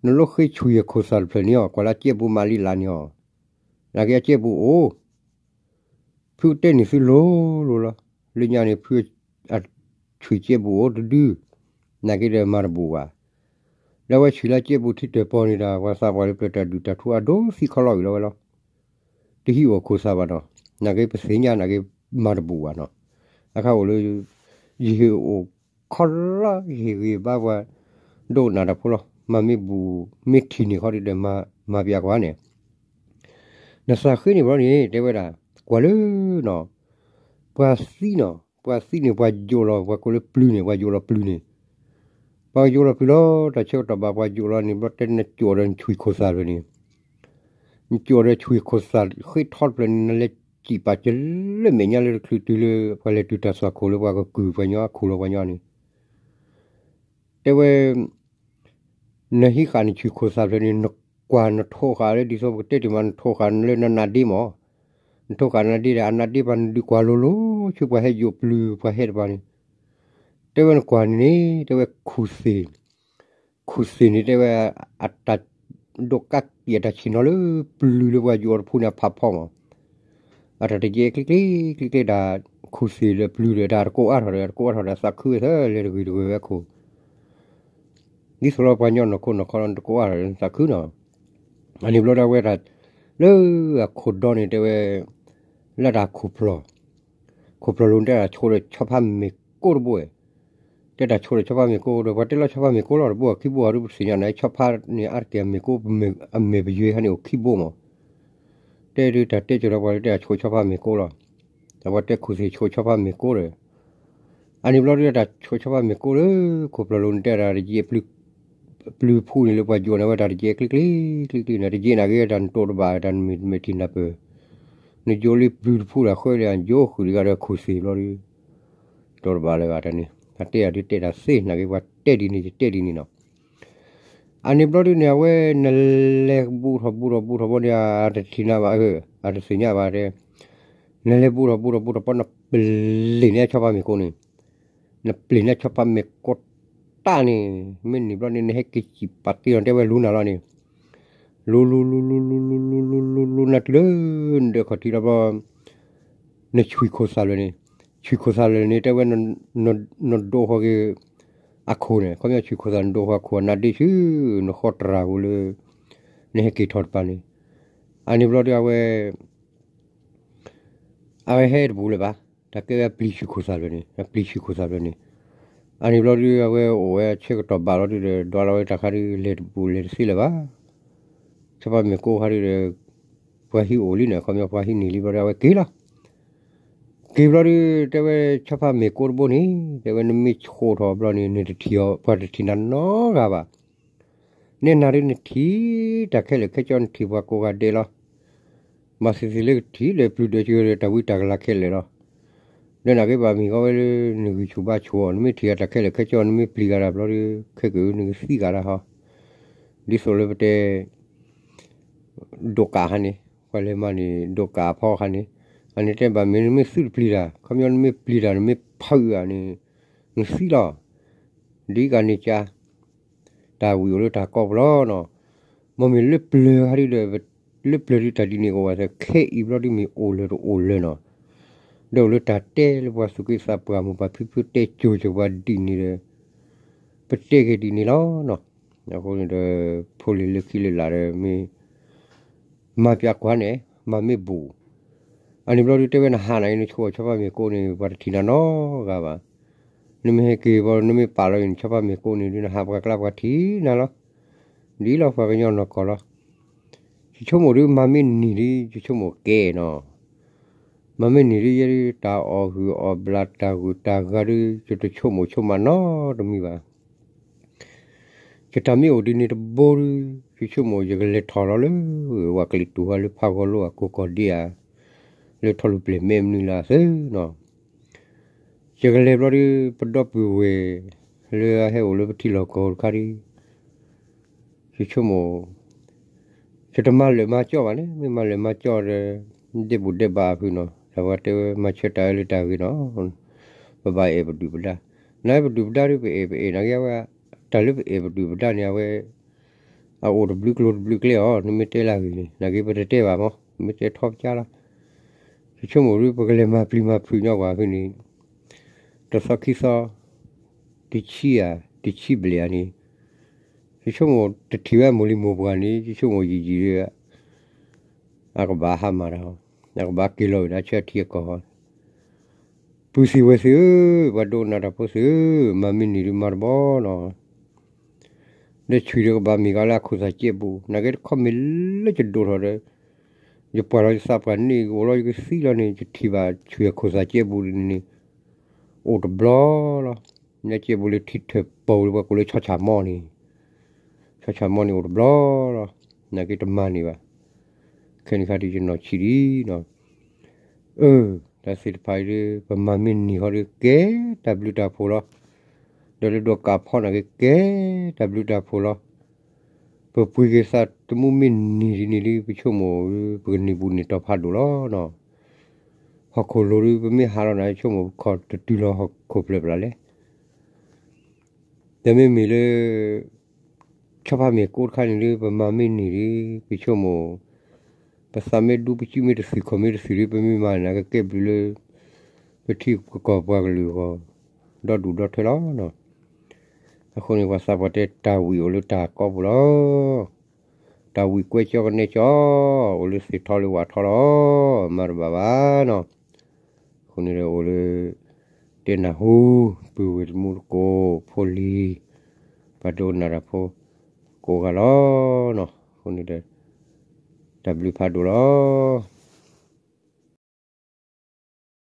နလိၣ်ဃ့ဆွံအခိၣ်သးတဖျၢၣ်န့ၣ်အီၤ ကွၢ်လၢအကဲဘူးမးလံလၢန့ၣ်အီၤ. နာ်က့အကဲဘူးအိၣ်, ဖုတဲန့ၢ်သုလိၤလိၤလီၤ. လၢညါန့ၣ် ဖု အဆွံကဲဘူးအိၣ်တဒု, နာ်က့ဒီးမၤတဘူးဘၣ်. ဒီးအဝဲဆွံလၢကဲဘူးထံတၢၢ်ပီၢ်န့ၣ်ဒီး ပှၤသးပှၢ်လၢပျၢၤတၢ်ဒုၣ်တၢ်ထူအဒိသံခီလီၤအံၤလီၤဝဲလီၤ. တဟံးအိၣ်ခိၣ်သးဘၣ်နီၤ. နာ်က့ပသ့ၣ်ညါနာ်က့မၤတဘူးဘၣ်နီၤ. အခါအိၣ်လၢ ယဟ့ၣ်အိၣ်ခီလီၤ ယဟ့ၣ်ဂ့ၤဘၣ်ပှၤ ဒိကနၣ်တၢ်ဖိလီၤ. မ့မ့ၢ်ဘူး မ့ၢ်ထံၣ်န့ၢ်ခီဒီး မၤပျးကွၢ်န့ၣ် နသးဃ့န့ၣ်ဘျီန့ၣ် တဲဝဲဒၣ် ကွၢ်လၢနီၤ ပှၤသံနီၤ ပှၤသံန့ၣ် ပှၤယိးလီၤ ပှၤကိးလၢပျုၤန့ၣ် ပှၤယိးလီၤပျုၤန့ၣ်, ပှၤယိးလီၤပျုၤလီၤ တၢ်ဆၢကတီၢ်ဘၣ် ပှၤယိးလီၤန့ၣ်ဘျီ တဲနကၠိၣ်ဒီးနဆွံခိၣ်သးတဖျၢၣ်န့ၣ်, နကၠိၣ်ဒီးဆွံခိၣ်သးဃ့ထီတဖျၢၣ်န့ၣ် နလဲၤစံၣ်ပာ်ကလၢမဲာ်ညါလၢတချုးတုၤလၢ ပှၤလဲၤတုၤတၢ်သွၣ်ခိၣ်လၢပှၤကကုၢ်ပှၤညီအခိၣ်လီၤပှၤညီန့ၣ် တဲဝဲ နဟံးဃာ်နဆွံခိၣ်သးဖျၢၣ်န့ၣ် နကွၢ်နထိးဃာ်လၢဒ်သိးပကတဲတ့ၢ်မး နထိးဃာ်လၢနနးဒ့မး, နထိးဃာ်နနးဒ့ဒီး အနးဒ့ပှၤနဒုးကွၢ်လိၤလိၤ ဆူပှၤဟဲယိးပျုၤပှၤဟဲတပၤန့ၣ်, တဲဝဲနကွၢ်န့ၣ်န့ၣ် တဲဝဲခူၣ်သ့ၣ်, ခူၣ်သ့ၣ်န့ၣ်တဲဝဲ အတၢ်ဒိးကးက့ၤအတၢ်ဆ့ၣ်နီၤလၢ ပျုၤလၢပှၤယိးအီၤတဖုန့ၣ် အဖးဖီမး အတၢ်တယဲၢ်ကျ့ကျ့ကျ့ကျ့ဒၣ် ခူၣ်သ့ၣ်လၢပျုၤဒီး တၢ်တကိးအါထီၣ်ဒီး တကိးအါထီၣ်ဒီး သးခုဝဲသၢလဲၤတဂ့ၤတဂ့ၤဝဲအခိၣ်, ဒ်သိးလၢပှၤညီနီၢ်ခိနီၢ်ခီလီၤ နတကိးအါထီၣ်ဒီး နသးခုနီၤ. အန့ၣ်ဘျီဒၣ်ဝဲဒၣ် လၢအခိၣ်ဒီန့ၣ်တဲဝဲ လၢတၢ်ခိၣ်ဖျီၣ်, ခိၣ်ဖျီၣ်လိၤန့ၣ်တဲတၢ်ဆိဒီးဆီဖါမ့ၢ်ကိတဘိဝဲ တဲတၢ်ဆိဒီးဆီဖါမ့ၢ်ကိဒီး ပှၤတဲလီၤဆီဖါမ့ၢ်ကိလီၤတဘိ ခံဘိအီၤဒ်ပသ့ၣ်ညါန့ၣ် ဆီဖါန့ၣ် အါတက့ၢ်အမ့ၢ်ကိ အမ့ၢ်ပယွဲဟဲန့ၣ်အိၣ်ခံဘိမး, တဲဒုးတၢ်တဲကၠီၤဒီးပှၤတဲတၢ်ဆိဆီဖါမ့ၢ်ကိလီၤ, ဒီးပှၤတဲခူၣ်သ့ၣ်ဆိဆီဖါမ့ၢ်ကိဒီး အန့ၣ်ဘျီဒုးတၢ်ဆိဆီဖါမ့ၢ်ကိလၢ ခိၣ်ဖျီၣ်လိၤန့ၣ်တဲတၢ်တယဲၢ်ပျုၤ ပျုၤဖုန့ၣ်လၢပှၤယိးန့ၣ်ဝဲတၢ်တယဲၢ်ကျ့ကျ့ကျ့ကျ့န့ၣ် တယဲၢ်နာ်က့တၢ်နတိးတဘၣ်တၢ်နမ့ၢ်ထံၣ်နၢ်ပၢၢ် နယိးလံပျုၤတဖုဒီးဃၢလံ ယိးဃုာ်တဂၤဒီးခိၣ်သ့ၣ်ဘျီဒုး တိးတဘၣ်လၢၤဘၣ်တၢ်န့ၣ် အတဲအဒုးတဲတၢ်သ့နာ်က့ ပှၤတဲဒ်န့ၣ် ယတဲဒ်န့ၣ်နီၤ. အန့ၣ်ဘျီဒုးန့ၣ် အဝဲ နလဲၤဘူးထီၣ်ဘူးထီၣ်ဘူးထီၣ်ဘီန့ၣ် အတထံၣ်နၤဘၣ် အတသ့ၣ်ညါဘၣ်တဲ နလဲၤဘူးထီၣ်ဘူးထီၣ်ဘူးထီၣ်ဘီ နပျ့ၤန့ၢ်ဆီဖါမ့ၢ်ကိန့ၣ် နပျ့ၤန့ၢ်ဆီဖါမ့ၢ်ကိ တၢ်န့ၣ် မ့ၢ်နံၤဘျီန့ၣ် နဟဲက့ၤစံးပာ်တ့ၢ်လီၤ တဲဝဲလူနၤလီၤန့ၣ်, လူလူလူလူလူလူလူလူလူနၤတုၤလၢ နဒၢးခီၣ်ထံးလီၤဘျီ နဆွံၣ်ခိၣ်သၣ်လၢာ်န့ၣ်, ဆွံၣ်ခိၣ်သၣ်လၢာ်န့ၣ် တဲဝဲ နဒိးဃီၤက့ၤ အခိၣ်န့ၣ် ခီပညီဆွံၣ်ခိၣ်သၣ်နဒိးဃီၤအခိၣ်အနါဒ့ဆူ နဃီတရၣ်ပူၤလၢ နဟဲက့ၤထီၣ်တပၤန့ၣ်, အန့ၣ်ဘျီဒုးအဝဲ အဝဲဟဲတပူၤလၢၤဘၣ်, တၢ်ကဲဝဲအပျံၤဆွံၣ်ခိၣ်သၣ်လၢာ်န့ၣ် အပျံၤဆွံၣ်ခိၣ်သၣ်လၢာ်န့ၣ်, အန့ၣ်ဘျီဒုး အဝဲအိၣ်ဝဲဆၢကတီၢ်ဘၣ်လီၤဒုးဒီး ဒွးလီၤဝဲတၢ်ခါဒုး လဲၤတပူၤလဲၤတသ့လၢၤဘၣ်, ဆီဖါမ့ၢ်ကိးခါဒုးဒီး ပှၤဟံၣ်အိၣ်လံန့ၣ် ခီပညီပှၤဟံၣ်န့ၢ်လံဘျီဒီး အဝဲက့ၤလီၤ, က့ၤဘျီဒုး တဲဝဲဆီဖါမ့ၢ်ကိးတဘိန့ၣ် တဲဝဲ နမ့ၢ်ဆိၣ်ထီၣ်ဘျီန့ၣ် နတထံၣ်အီၤ ပှၤတထံၣ်နၤနီတဂၤဘၣ် နဲနၤဒုးနထံၣ် တၢ်ခဲလၢာ်ခဲဆ့ နထံၣ်ပှၤကိးဂၤဒဲးလီၤ, မၤသ့ၣ်သ့ၣ်လၢကထံၣ်လၢပျုၤဒၢးက့ၤဒီးတၢ်ဝံတၢ်ကလၤခဲလၢာ်လီၤ, ဒီးနက့ၤဘၣ်မ့ၢ်ဂီၤဝဲလၢ နဂံၢ်ဆူၣ်ဘါဆူၣ်အီၤ နမ့ၢ်ထံၣ်အတၢ်ခဲလၢာ်ခဲဆ့ နမ့ၢ်ပျံၤဂၤတၢ်ဘျီဒီး ခဲကၢၣ်နကသံဂၤတၢ်ဟီ, ဒ်သိးလၢပတဲ ဒိးကးခါန့ၣ် ပှၤလဲၤမၤန့ၣ် ဒိးကးအဖီခါန့ၣ်, အန့ၣ်တဲဘၣ်မ့ၢ်နမ့ၢ်သုတပျံၤတၢ် ခီပညီနမ့ၢ်ပျံၤတၢ် နမ့ၢ်ဖုးအီၤန့ၣ် နသံလီၤ, ဒ်ကးန့ၣ်ကါ တၢ်ဝံၤအိၣ်လၢတၢ်ကိးပူၤလီၤနီၤ, မ့မ့ၢ်လၢပျၢၤဟါဒုဒီး လၢပျၢၤဒုတၢ်ဒ်န့ၣ်ကအိၣ်ဝဲသ့ ခဲအံၤဘျီဒုမ့ၢ်အိၣ်လၢၤတအိၣ်လၢၤနီၤ, ဒီးအိၣ်လၢတၢ်တဲလၢပှၤသူၣ်က့သးပှၢ်မိၢ်ပၢ်ဖံဖုတဲစိၤကပှၤဒ်န့ၣ်ဒီး ပတဲက့ၤဒ်န့ၣ်လီၤနီၤ, အဃိန့ၣ်ဒီး ဖိလံၤလၢခံလၢလာ်ဒီးမ့ၢ် မၤပျးကွၢ်န့ၣ် မၤမ့ၢ်ဘူး, အန့ၣ်ဘျီဒုတဲဝဲနဟးနၤအံၤ နဆိၣ်အီၤဆီဖါမ့ၢ်ကိးန့ၣ် ပှၤတထံၣ်နၤနီတဂၤဘၣ်, နမ့ၢ်ဟဲက့ၤဘျီ နမ့ၢ်ပာ်လီၤအံၤ နဆီဖါမ့ၢ်ကိးန့ၣ်ဒု နဟးပှၤကျါပှၤထံၣ်နၤလီၤ, ဒ်လီၤပှၤကညီနီၢ်ကီၢ်လီၤ, ယဆိကမိၣ်ဒု မၤမ့ၢ်နံၤဒု ယဆိကမိၣ်ကဲနီၤ, မၤမ့ၢ်နံၤဒု ယဲဒု တၢ်အီၣ်ဂုၢ်အီၣ်ဘျး တၢ်ဂုၢ်တၢ်ဂၤဒု ယတဆိကမိၣ်ဆိကမးနီတမံၤဘၣ် ယတၢ်မ့ၢ်အိၣ်ဒ်န့ၣ်တဘိဒီး ယဆိကမိၣ်ယကလဲၤထီၣ်လီၤလၢ ဝၤကလံၤတူၢ်ဟါလၢဖးဂီၤလိအကိးကီၢ်ဒ့ဧါ, လၢထီၣ်လူၤပျဲၢ်မဲမနုၤလၢအသၢနီၤ, ယကလဲၤဘျီဒီး ပဒီပုၢ်ဝဲၢ် လၢအဟဲအိၣ်လၢပထံလီၢ်ကီၢ်တခါဒီး ယဆိကမိၣ် ယတမၤလၢာ်မၤကၠီဘၣ်န့ၣ် မ့ၢ်မၤလၢာ်မၤကၠီဒီး ဒဲးဘူးဒဲးဘးအဖုနီၤ တၢ်ပှၤတဲဝဲမၤဆၢတၢ်အၢလၢတၢ်ဂ့ၤနီၤ, ပဘၣ်အဲၣ်ပဒုၣ်ပဒါ, နအဲၣ်ပဒုၣ်ပဒါဒီး ပအဲၣ်ပအဲၣ်နာ်က့အဝဲ, တၢ်လၢပအဲၣ်ပဒုၣ်ပဒါန့ၣ် အဝဲ အအိၣ်တဘျုးကျိၤတဘျုးကျဲအီၤ နမ့ၢ်တဲလၢအဂ့ၢ်န့ၣ် နာ်က့ပတတဲဘၣ်မး မ့ၢ်တဲထီပကါလီၤ, ယဆိကမိၣ်ဒု ပကလဲၤမၤပျံၤမၤဖုးညီကွၢ်ဖဲန့ၣ် တသီခံသီ တဆံဧါ တဆံဘျဲၣ်ဧါန့ၣ် ယဆိကမိၣ်တထံၣ်ဝဲမိၢ်လံၤမိၢ်ပှၢ်န့ၣ် ယဆိကမိၣ်ယံာ်ယံာ်ဒီး အကဘၣ်ဟါမၢ်တၢ်, အကဘၣ်က့ၤလီၤဝဲဒၣ်ဆၢထံအကီၢ်, ပုၢ်သ့ၣ်ဝဲၢ်သ့ၣ်ဧၢ, ပှၤဒိကနၣ်တၢ်ဖိသ့ၣ်ဧၢ, မၤမ့ၢ်နံၤဒုးမၤတဘီနီၤ, ဒီးဆွံၣ်ဒီးကဘၣ်မ့ၢ်ဂ့ၤလၢအခိၣ်သၣ်ကဲးပူၤ, နာ်က့တခီမ့ၢ်လၢယဒိၣ်ထီၣ်ဒီး ယပှၢ်လီၤယသးပှၢ်န့ၣ် ယအိၣ်လီၤယကသံလီၤန့ၣ် ယထံၣ်ဘၣ်ဆွံၣ်အခိၣ်သၣ်ကဲးပူၤန့ၣ် အိၣ်တဘျီလီၤ, လၢကဲးပူၤလၢထံထၢၣ်ပီၣ်လၢပှၤကိးလၢဆီဆၣ်မီန့ၣ်, ဆီဆၣ်မီန့ၣ်အိၣ်တဘျီလီၤ, နာ်က့တမၤန့ၢ်ဘၣ်, ခဲန့ၣ်ခါဒုးယနီၢ်ဆံးဒံးနီၤ အၢ တၢ်သ့ၣ်တဖၣ်အံၤဒုး ပမၤမ့ၢ်နံၤဃီဒုး ကဲတၢ်ဘျုးတၢ်ဖှိၣ်လီၤ, ဒီးလၢဒိးကးဖီနာ်က့ ကဲတၢ်ဘျုးတၢ်ဖှိၣ်လီၤ, ပပှ့ၤက့ၤသးသမူမ့ၢ်နံၤဒ်န့ၣ်ဒုး ပဆိကမိၣ် ပကန့ၢ်ဘူၣ်န့ၢ်တီၤဖးဒိၣ်လီၤနီၤ, ဟီၣ်ခိၣ်လိၤဒုး ပမ့ၢ်ဟးလီၤနၤ ဆိကမိၣ်ပခီၣ်တတုၤလီၤဟီၣ်ခိၣ်ဖျၢၣ်ပျၢ်လဲၣ် တမ့မ့ၢ်လၢ ဆီဖါမ့ၢ်ကိးတခါန့ၣ်ဒုး ပမၤမ့ၢ်နံၤဒုး ပဆိကမိၣ် ပသးမ့ၢ်ဒူ ပစုမ့ၢ်တသုး ခီၣ်မ့ၢ်တသုးဒုး ပမ့ၢ်မၤန့ၣ် ကကဲဘျုးလၢ ပထံပကီၢ်ပှၤကလုာ်အဂီၢ် ဒီဒူၣ်ဒီထၢလီၤနီၤ, အဃိန့ၣ် ပှၤသးပှၢ်တဲတၢ်ဝံၣ်အိၣ်လၢတၢ်ကိးပူၤလီၤ, တၢ်ဝံၣ်ကွဲကၠီကနဲကၠီ အိၣ်လၢသ့ၣ်ထီလၢဝၣ်ထီလီၤ, မၤတဘၣ်ဘၣ်နီၤ အဃိန့ၣ်ဒီးအိၣ်လၢ တဲနၢ်ဟူ ပုၢ်ဝဲၢ်တမူတကိး ဖိလံၤ ပှၤဒိကနၣ်တၢ်ဖိ ကိးဂၤလီၤနီၤ, အဃိန့ၣ်ဒီး တၢ်ဘျုးဖးဒိၣ်လီၤ.